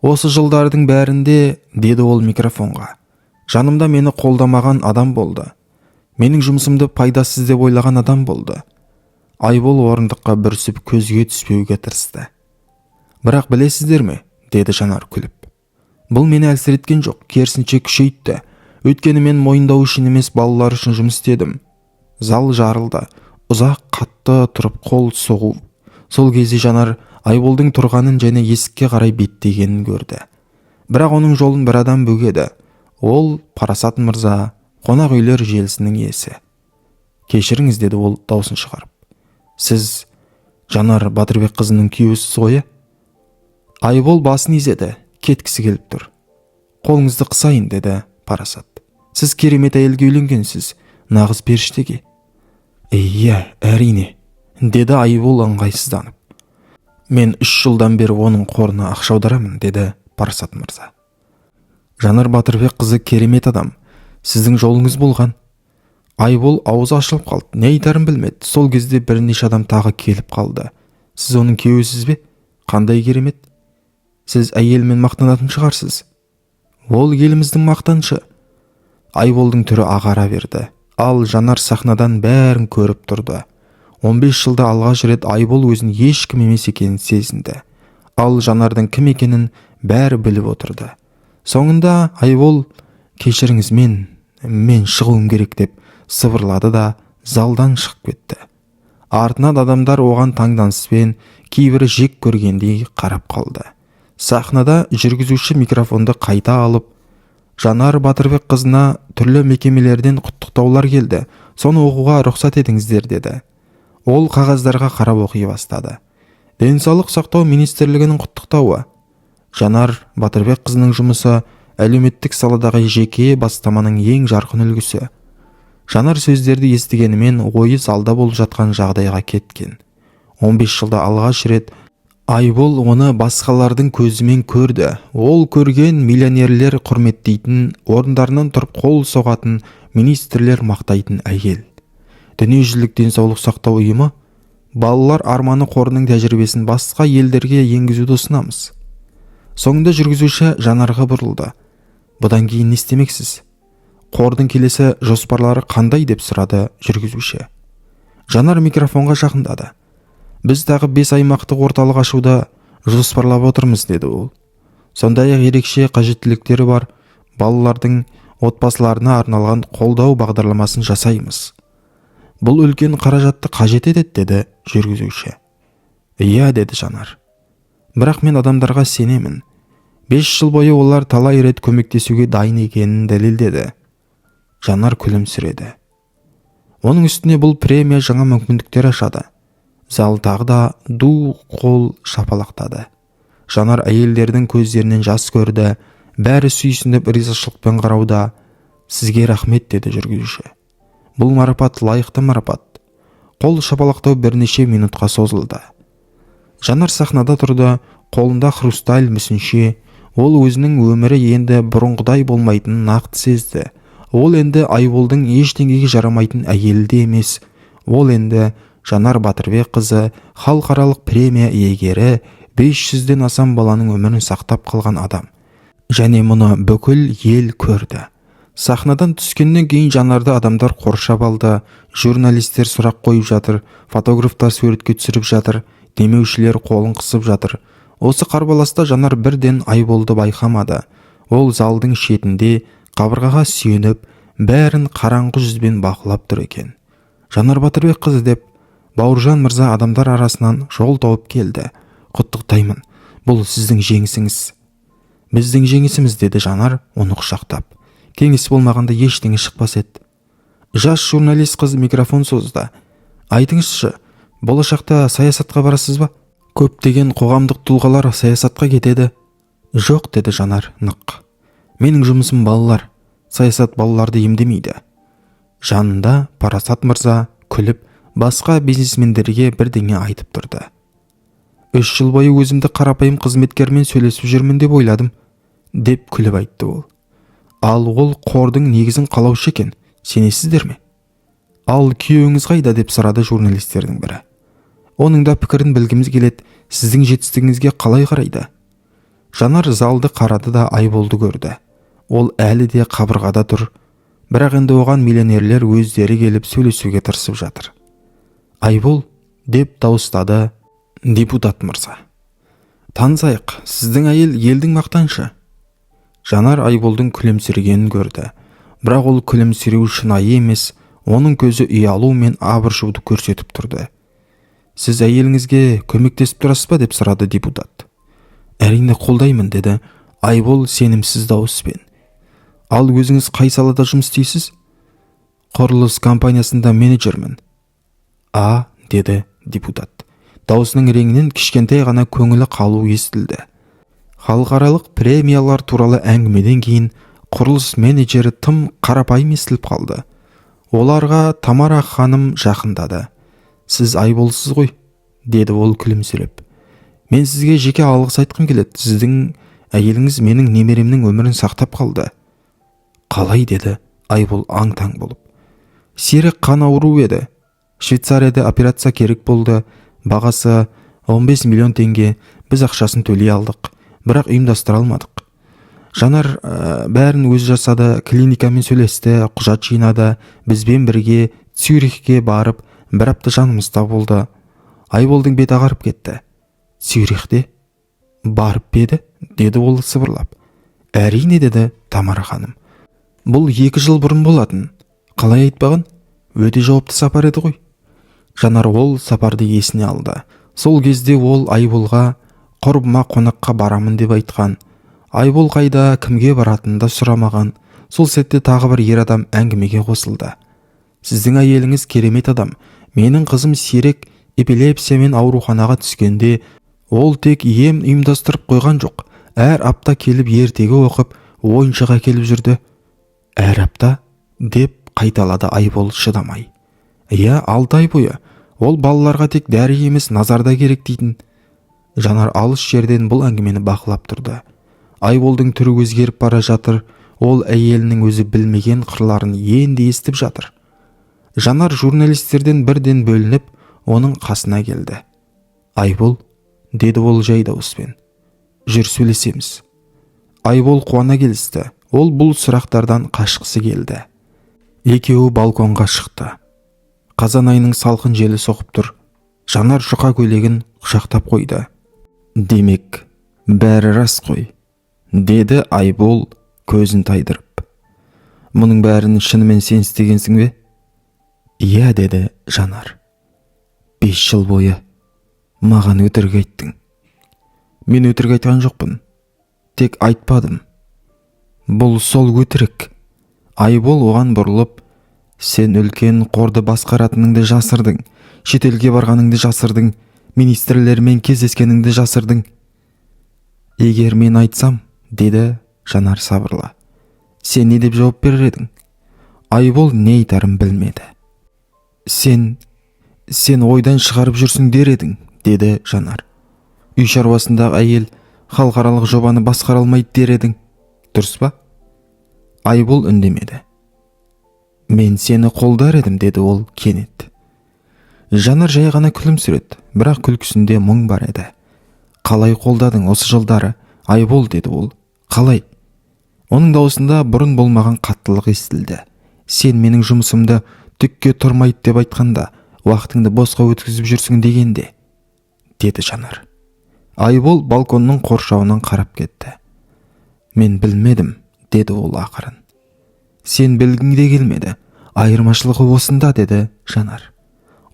«Осы жылдардың бәрінде, – деді ол микрофонға, – жанымда мені қолдамаған адам болды, менің жұмысымды пайдасыз деп ойлаған адам болды». Айбол орындыққа бүрісіп, көзге түспеуге тырысты. «Бірақ білесіздер ме, – деді Жанар күліп, – бұл мені әлсіреткен жоқ, керісінше күшейтті. Өйткені мен мойындау үшін емес, балалар үшін жұмыс істедім». Зал жарылды. Ұзақ, қатты тұрып қол соғу. Сол кезде Жанар Айболдың тұрғанын және есікке қарай беттегенін көрді. Бірақ оның жолын бір адам бөгеді. Ол Парасат мырза, қонақ үйлер желісінің иесі. «Кешіріңіз, – деді ол даусын шығарып. – Сіз Жанар Батырбек қызының күйеуісіз ғой, иә?» Айбол басын изеді, кеткісі келіп тұр. «Қолыңызды қысайын, – деді Парасат. – Сіз керемет әйелге үйленгенсіз, нағыз періштеге». «Иә, әрине», – деді Айбол ыңғайсызданып. «Мен 3 жылдан бері оның қорына ақша аударамын, – деді Парасат мырза. – Жанар Батырбек қызы керемет адам, сіздің жолыңыз болған». Айбол аузы ашылып қалды, не айтарын білмеді. Сол кезде бірнеше адам тағы келіп қалды. «Сіз оның күйеуісіз бе? Қандай керемет! Сіз әйелімен мақтанатын шығарсыз. Ол еліміздің мақтанышы». Айболдың түрі ағара берді. Ал Жанар сахнадан бәрін көріп тұрды. 15 жылда алғаш рет Айбол өзін ешкім емес екенін сезінді. Ал Жанардың кім екенін бәрі біліп отырды. Соңында Айбол: «Кешіріңіз, мен шығуым керек», – деп сыбырлады да, залдан шығып кетті. Артынан адамдар оған таңданыспен, кейбірі жек көргендей қарап қалды. Сахнада жүргізуші микрофонды қайта алып: «Жанар Батырбек қызына түрлі мекемелерден құттықтаулар келді, соны оқуға рұқсат етіңіздер», – деді. Ол қағаздарға қарап оқи бастады. «Денсаулық сақтау министрлігінің құттықтауы. Жанар Батырбек қызының жұмысы – әлеуметтік саладағы жеке бастаманың ең жарқын үлгісі». Жанар сөздерді естігенімен, ойы залда болып жатқан жағдайға кеткен. 15 жылда алғаш рет Айбол оны басқалардың көзімен көрді. Ол көрген миллионерлер құрметтейтін, орындарынан тұрып қол соғатын, министрлер мақтайтын әйел. «Дүниежүзілік денсаулық сақтау ұйымы: Балалар арманы қорының тәжірибесін басқа елдерге енгізуді ұсынамыз». Соңында жүргізуші Жанарға бұрылды. «Бұдан кейін не істемексіз? Қордың келесі жоспарлары қандай?» – деп сұрады жүргізуші. Жанар микрофонға жақындады. «Біз тағы бес аймақтық орталық ашуды жоспарлап отырмыз, – деді ол. – Сондай ақ ерекше қажеттіліктері бар балалардың отбасыларына арналған қолдау бағдарламасын жасаймыз». «Бұл үлкен қаражатты қажет етеді, – деді жүргізуші. «Иә», – деді Жанар. – Бірақ мен адамдарға сенемін. 5 жыл бойы олар талай рет көмектесуге дайын екенін дәлелдеді». Жанар күлімсіреді. «Оның үстіне бұл премия жаңа мүмкіндіктер ашады». Зал тағы да ду қол шапалақтады. Жанар әйелдердің көздерінен жас көрді. Бәрі сүйсініп, ризашылықпен қарауда. «Сізге рахмет, – деді жүргізуші. – Бұл марапат лайықты марапат». Қол шапалақтау бірнеше минутқа созылды. Жанар сахнада тұрды. Қолында хрусталь мүсінше. Ол өзінің өмірі енді бұрынғыдай болмайтынын нақты сезді. Ол енді Айболдың ештеңеге жарамайтын әйелі де емес. Ол енді Жанар Батырбекқызы, халықаралық премия иегері, 500-ден асан баланың өмірін сақтап қалған адам. Және мұны бүкіл ел көрді. Сахнадан түскеннен кейін Жанарды адамдар қоршап алды. Журналистер сұрақ қойып жатыр, фотографтар суретке түсіріп жатыр, демеушілер қолын қысып жатыр. Осы қарбаласта Жанар бірден Айболды байқамады. Ол залдың шетінде қабырғаға сүйеніп, бәрін қараңғы жүзбен бақылап тұр екен. «Жанар Батырбекқызы», – деп Бауыржан мырза адамдар арасынан жол тауып келді. «Құттықтаймын, бұл сіздің жеңісіңіз». «Біздің жеңісіміз», – деді Жанар оны құшақтап. «Кеңес болмағанда ештеңе шықпас еді». Жас журналист қыз микрофон созды. «Айтыңызшы, болашақта саясатқа барасыз ба? Көптеген қоғамдық тұлғалар саясатқа кетеді». «Жоқ», – деді Жанар нық. «Менің жұмысым балалар. Саясат балаларды емдемейді». Жанында Парасат мырза күліп, басқа бизнесмендерге бірдеңе айтып тұрды. «3 жыл бойы өзімді қарапайым қызметкермен сөйлесіп жүрмін деп ойладым», – деп күліп айтты ол. «Ал ол қордың негізін қалаушы екен, сенесіздер ме?» «Ал күйеуіңіз қайда?» – деп сұрады журналистердің бірі. «Оның да пікірін білгіміз келеді. Сіздің жетістігіңізге қалай қарайды?» Жанар залды қарады да, Айболды көрді. Ол әлі де қабырғада тұр, бірақ енді оған миллионерлер өздері келіп сөйлесуге тырысып жатыр. «Айбол!» – деп дауыстады депутат мырза. «Танысайық, сіздің әйел елдің мақтанышы». Жанар Айболдың күлімсірегенін көрді, бірақ ол күлімсіреу шынайы емес. Оның көзі ұялу мен абыржуды көрсетіп тұрды. «Сіз әйеліңізге көмектесіп тұрасыз ба?» – деп сұрады депутат. «Әрине, қолдаймын», – деді Айбол сенімсіз дауыспен. «Ал өзіңіз қай салада жұмыс істейсіз?» «Құрылыс компаниясында менеджермін». «А», – деді депутат. Даусының реңінен кішкентай ғана көңілі қалу естілді. Халықаралық премиялар туралы әңгімеден кейін құрылыс менеджері тым қарапайым естіліп қалды. Оларға Тамара ханым жақындады. «Сіз Айболсыз ғой», – деді ол күлімсіреп. «Мен сізге жеке алғыс айтқым келеді. Сіздің әйеліңіз менің немеремнің өмірін сақтап қалды». «Қалай?» – деді Айбол аң-таң болып. «Сирек қан ауру еді. Швейцарияда операция керек болды. Бағасы 15 миллион теңге. Біз ақшасын төлей алдық, бірақ ұйымдастыра алмадық. Жанар бәрін өзі жасады: клиникамен сөйлесті, құжат жинады, бізбен бірге Цюрихке барып, бір апта жанымызда болды». Айболдың беті ағарып кетті. «Цюрихте барып па еді?» – деді ол сыбырлап. «Әрине», – деді Тамара ханым. «Бұл 2 жыл бұрын болатын. Қалай айтпаған? Өте жауапты сапар еді ғой». Жанар ол сапарды есіне алды. Сол кезде ол Айболға құрбыма қонаққа барамын деп айтқан. Айбол қайда, кімге баратынын да сұрамаған. Сол сәтте тағы бір ер адам әңгімеге қосылды. «Сіздің әйеліңіз керемет адам. Менің қызым сирек эпилепсиямен ауруханаға түскенде, ол тек ем ұйымдастырып қойған жоқ, әр апта келіп, ертегі оқып, ойыншық әкеліп жүрді». «Әр апта?» – деп қайталады Айбол шыдамай. «Иә, 6 ай бойы. Ол балаларға тек дәрі емес, назар да керек дейтін». Жанар алыс жерден бұл әңгімені бақылап тұрды. Айболдың түрі өзгеріп бара жатыр. Ол әйелінің өзі білмеген қырларын енді естіп жатыр. Жанар журналистерден бірден бөлініп, оның қасына келді. «Айбол», – деді ол жай дауыспен, – «жүр, сөйлесеміз». Айбол қуана келісті. Ол бұл сұрақтардан қашқысы келді. Екеуі балконға шықты. Қазан айының салқын желі соғып тұр. Жанар жұқа көйлегін құшақтап қойды. «Демек, бәрі рас қой», – деді Айбол көзін тайдырып. «Мұның бәрін шынымен сен істегенсің бе?» «Иә», – деді Жанар. «5 жыл бойы маған өтірік айттың». «Мен өтірік айтқан жоқпын, тек айтпадым. Бұл сол өтірік». Айбол оған бұрылып: «Сен үлкен қорды басқаратыныңды жасырдың, шетелге барғаныңды жасырдың, министрлермен кездескеніңді жасырдың». «Егер мен айтсам, – деді Жанар сабырлы, – сен не деп жауап берер едің?» Айбол не айтарын білмеді. Сен ойдан шығарып жүрсің дер едің», – деді Жанар. «Үй шаруасындағы әйел Халықаралық жобаны басқара алмайды дер едің, дұрыс па? Айбол үндемеді. Мен сені қолдар едім, деді ол кенет. Жанар жай ғана күлімсіреді, бірақ күлкісінде мұң бар еді. Қалай қолдадың осы жылдары, Айбол, деді ол. Қалай? Оның дауысында бұрын болмаған қаттылық естілді. Сен менің жұмысымды түкке тұрмайды деп айтқанда, уақытыңды босқа өткізіп жүрсің дегенде, деді Жанар. Айбол балконның қоршауынан қарап кетті. Мен білмедім, деді ол ақырын. Сен білгің де келмеді. Айырмашылығы осында, деді Жанар.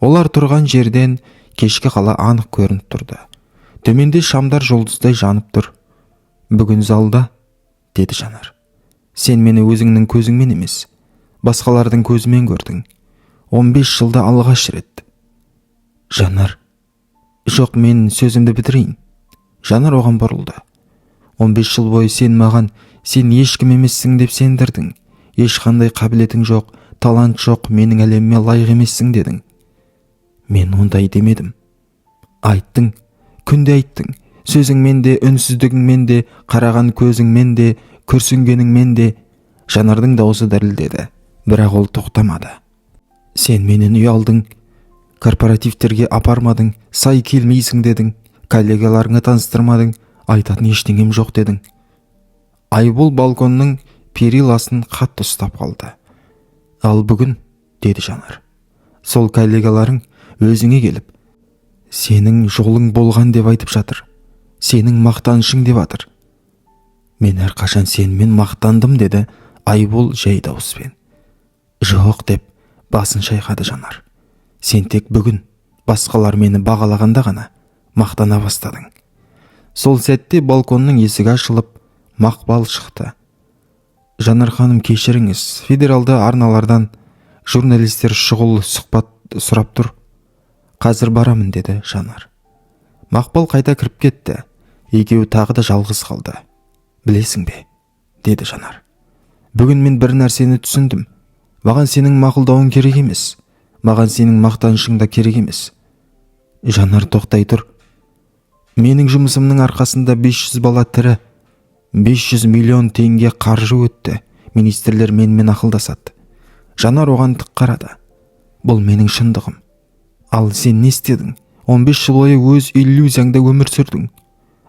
Олар тұрған жерден кешкі қала анық көрініп тұрды. Төменде шамдар жұлдыздай жанып тұр. Бүгін залда, деді Жанар. Сен мені өзіңнің көзіңмен емес, басқалардың көзімен көрдің. 15 жылда алғаш рет. Жанар, жоқ, мен сөзімді бітірейін. Жанар оған бұрылды. 15 жыл бойы сен маған сен ешкім емессің деп сендірдің. Ешқандай қабілетің жоқ, талант жоқ, менің әлеміме лайық емессің дедің. Мен ондай демедім. Айттың, күнде айттың. Сөзіңмен де, үнсіздігіңмен де, қараған көзіңмен де, күрсінгеніңмен де. Жанардың даусы дірілдеді, бірақ ол тоқтамады. Сен менен ұялдың, корпоративтерге апармадың, сай келмейсің дедің, коллегаларыңа таныстырмадың, айтатын ештеңем жоқ дедің. Айбол балконның периласын қатты ұстап қалды. Ал бүгін, деді Жанар, сол коллегаларың өзіңе келіп, сенің жолың болған деп айтып жатыр, сенің мақтанышың деп жатыр. Мен әрқашан сенімен мақтандым, деді Айбол жай дауыспен. Жоқ, деп басын шайқады Жанар. Сен тек бүгін басқалар мені бағалағанда ғана мақтана бастадың. Сол сәтте балконның есігі ашылып, Мақпал шықты. Жанар ханым, кешіріңіз, федералды арналардан журналистер шұғыл сұхбат сұрап тұр. Қазір барамын, деді Жанар. Мақпал қайта кіріп кетті. Екеуі тағы да жалғыз қалды. Білесің бе, деді Жанар. Бүгін мен бір нәрсені түсіндім. Маған сенің мақұлдауың керек емес. Маған сенің мақтанышың да керек емес. Жанар, тоқтай тұр. Менің жұмысымның арқасында 500 бала тірі, 500 миллион теңге қаржы өтті. Министрлер менімен ақылдасады. Жанар оған тік қарады. Бұл менің шындығым. Ал сен не істедің? 15 жыл бойы өз иллюзияңда өмір сүрдің.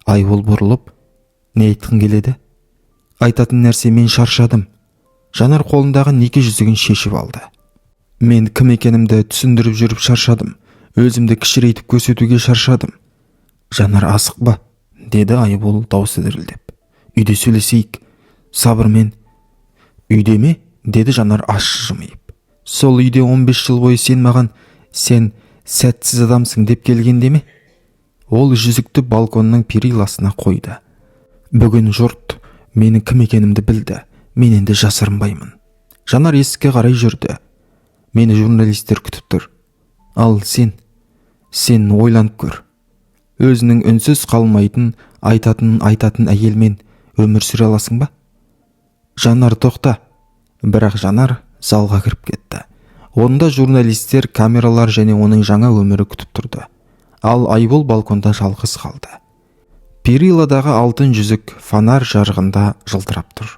Айбол бұрылып, не айтқың келеді? Айтатын нәрсе, мен шаршадым. Жанар қолындағы неке жүзігін шешіп алды. Мен кім екенімді түсіндіріп жүріп шаршадым. Өзімді кішірейтіп көрсетуге шаршадым. Жанар, асықпа, деді Айбол даусы дірілдеп. Үйде сөйлесейік. Сабырмен. Үйде ме? Деді Жанар ащы жымиып. Сол үйде 15 жыл бойы сен маған сен сәтсіз адамсың деп келгенде ме? Ол жүзікті балконның периласына қойды. Бүгін жұрт менің кім екенімді білді. Мен енді жасырынбаймын. Жанар есікке қарай жүрді. Мені журналистер күтіп тұр. Ал сен, сен ойланып көр. Өзінің үнсіз қалмайтын, айтатын айтатын әйелмен өмір сүре аласың ба? Жанар, тоқта. Бірақ Жанар залға кіріп кетті. Онда журналистер, камералар және оның жаңа өмірі күтіп тұрды. Ал Айбол балконда жалғыз қалды. Периладағы алтын жүзік фонарь жарығында жылтырап тұр.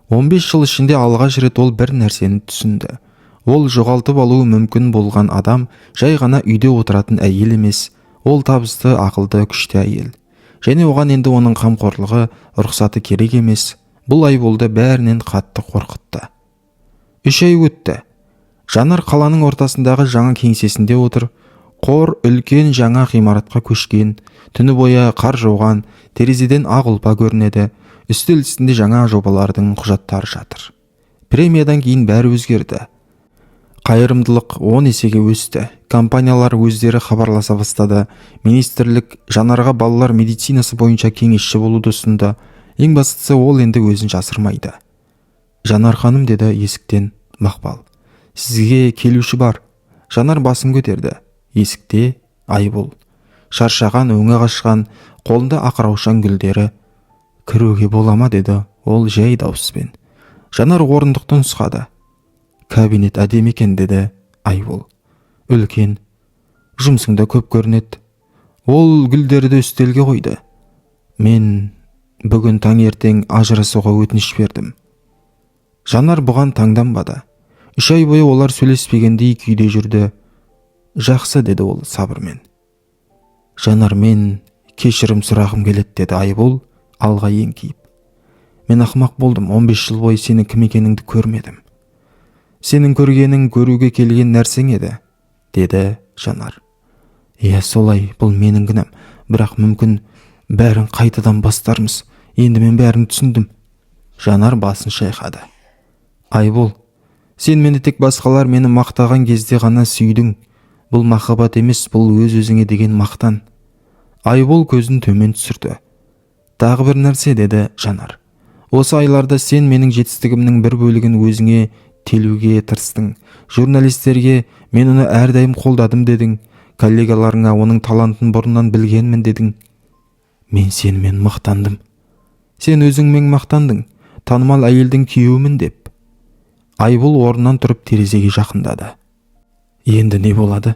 15 жыл ішінде алғаш рет ол бір нәрсені түсінді. Ол жоғалтып алуы мүмкін болған адам жай ғана үйде отыратын әйел емес, ол табысты, ақылды, күшті әйел. Және оған енді оның қамқорлығы, рұқсаты керек емес. Бұл Айболды бәрінен қатты қорқытты. 3 ай өтті. Жанар қаланың ортасындағы жаңа кеңсесінде отыр. Қор үлкен жаңа ғимаратқа көшкен, түні бойы қар жауған, терезеден ақ ұлпа көрінеді, үстел үстінде жаңа жобалардың құжаттары жатыр. Премиядан кейін бәрі өзгерді. Қайырымдылық 10 есеге өсті. Компаниялар өздері хабарласа бастады. Министрлік Жанарға балалар медицинасы бойынша кеңесші болуды ұсынды. Ең бастысы, ол енді өзін жасырмайды. Жанар ханым, деді есіктен Мақпал. Сізге келуші бар. Жанар басын көтерді. Есікте Айбол. Шаршаған, өңі қашқан, қолында ақ раушан гүлдері. Кіруге бола ма, деді ол жай дауыспен. Жанар орындықты нұсқады. Кабинет әдемі екен, деді Айбол. Үлкен. Жұмысыңда көп көрінеді. Ол гүлдерді үстелге қойды. Мен Бүгін таңертең ажырасуға өтініш бердім. Жанар бұған таңданбады. 3 ай бойы олар сөйлеспегендей күйде жүрді. «Жақсы», – деді ол сабырмен. «Жанар, мен кешірім сұрағым келеді», – деді Айбол алға еңкейіп. «Мен ақымақ болдым. 15 жыл бойы сенің кім екеніңді көрмедім». «Сенің көргенің көруге келген нәрсең еді», – деді Жанар. «Иә, солай, бұл менің кінәм. Бірақ мүмкін, бәрін қайтадан бастармыз. Енді мен бәрін түсіндім». Жанар басын шайқады. «Айбол, сен мені тек басқалар мені мақтаған кезде ғана сүйдің. Бұл махаббат емес, бұл өз өзіңе деген мақтан». Айбол көзін төмен түсірді. «Тағы бір нәрсе», – деді Жанар. «Осы айларда сен менің жетістігімнің бір бөлігін өзіңе телуге тырыстың. Журналистерге «Мен оны әрдайым қолдадым» дедің, коллегаларыңа «Оның талантын бұрыннан білгенмін» дедің. Мен сенімен мақтандым. Сен өзіңмен мақтандың, танымал әйелдің күйеуімін деп». Айбол орнынан тұрып, терезеге жақындады. «Енді не болады?»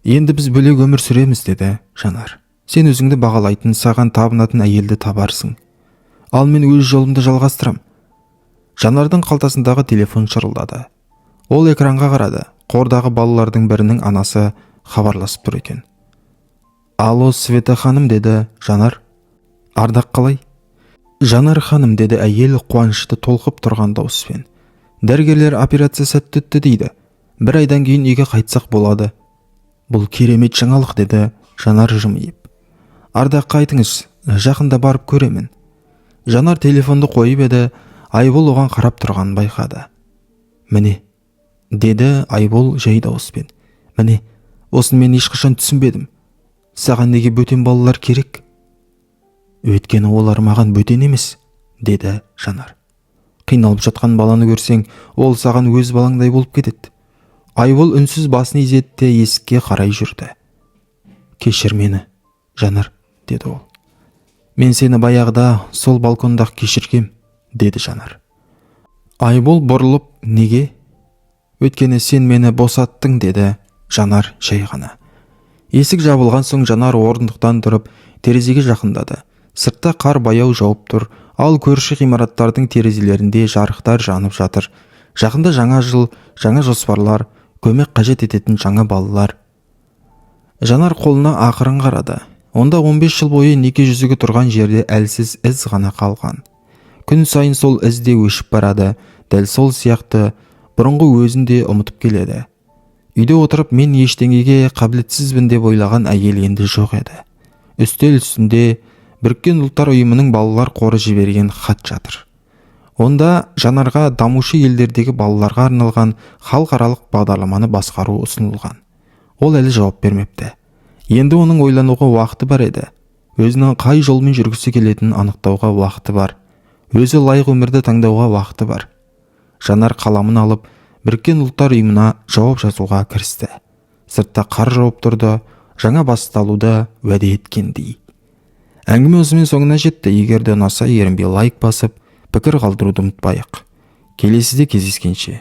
«Енді біз бөлек өмір сүреміз», – деді Жанар. «Сен өзіңді бағалайтын, саған табынатын әйелді табарсың, ал мен өз жолымды жалғастырам». Жанардың қалтасындағы телефон шырылдады. Ол экранға қарады. Қордағы балалардың бірінің анасы хабарласып тұр екен. «Алло, Света ханым», – деді Жанар. «Ардақ қалай?» «Жанар ханым», – деді әйел қуанышты толқып тұрған дауыспен. «Дәрігерлер операция сәтті өтті дейді. Бір айдан кейін үйге қайтсақ болады». «Бұл керемет жаңалық», – деді Жанар жымиып. «Ардаққа айтыңыз, жақында барып көремін». Жанар телефонды қойып еді, Айбол оған қарап тұрғанын байқады. «Міне», – деді Айбол жай дауыспен. «Міне, осыны мен ешқашан түсінбедім. Саған неге бөтен балалар керек?» «Өйткені олар маған бөтен емес», – деді Жанар. «Қиналып жатқан баланы көрсең, ол саған өз балаңдай болып кетеді». Айбол үнсіз басын изеді де, есікке қарай жүрді. «Кешір мені, Жанар», – деді ол. «Мен сені баяғыда сол балконда кешіргем», – деді Жанар. Айбол бұрылып: «Неге?» «Өйткені сен мені босаттың», – деді Жанар жай ғана. Есік жабылған соң, Жанар орындықтан тұрып, терезеге жақындады. Сыртта қар баяу жауып тұр, ал көрші ғимараттардың терезелерінде жарықтар жанып жатыр. Жақында жаңа жыл, жаңа жоспарлар, көмек қажет ететін жаңа балалар. Жанар қолына ақырын қарады. Онда 15 жыл бойы неке жүзігі тұрған жерде әлсіз із ғана қалған. Күн сайын сол із де өшіп барады. Дәл сол сияқты бұрынғы өзін де ұмытып келеді. Үйде отырып, мен ештеңеге қабілетсізбін деп ойлаған әйел енді жоқ еді. Үстел үстінде Біріккен Ұлттар Ұйымының балалар қоры жіберген хат жатыр. Онда Жанарға дамушы елдердегі балаларға арналған халықаралық бағдарламаны басқару ұсынылған. Ол әлі жауап бермепті. Енді оның ойлануға уақыты бар еді. Өзінің қай жолмен жүргісі келетінін анықтауға уақыты бар. Өзі лайық өмірді таңдауға уақыты бар. Жанар қаламын алып, Біріккен Ұлттар Ұйымына жауап жазуға кірісті. Сыртта қар жауып тұрды, жаңа басталуды уәде еткендей. Әңгіме осымен соңына жетті. Егер де ұнаса, ерінбей лайк басып, пікір қалдыруды ұмытпайық. Келесіде кездескенше.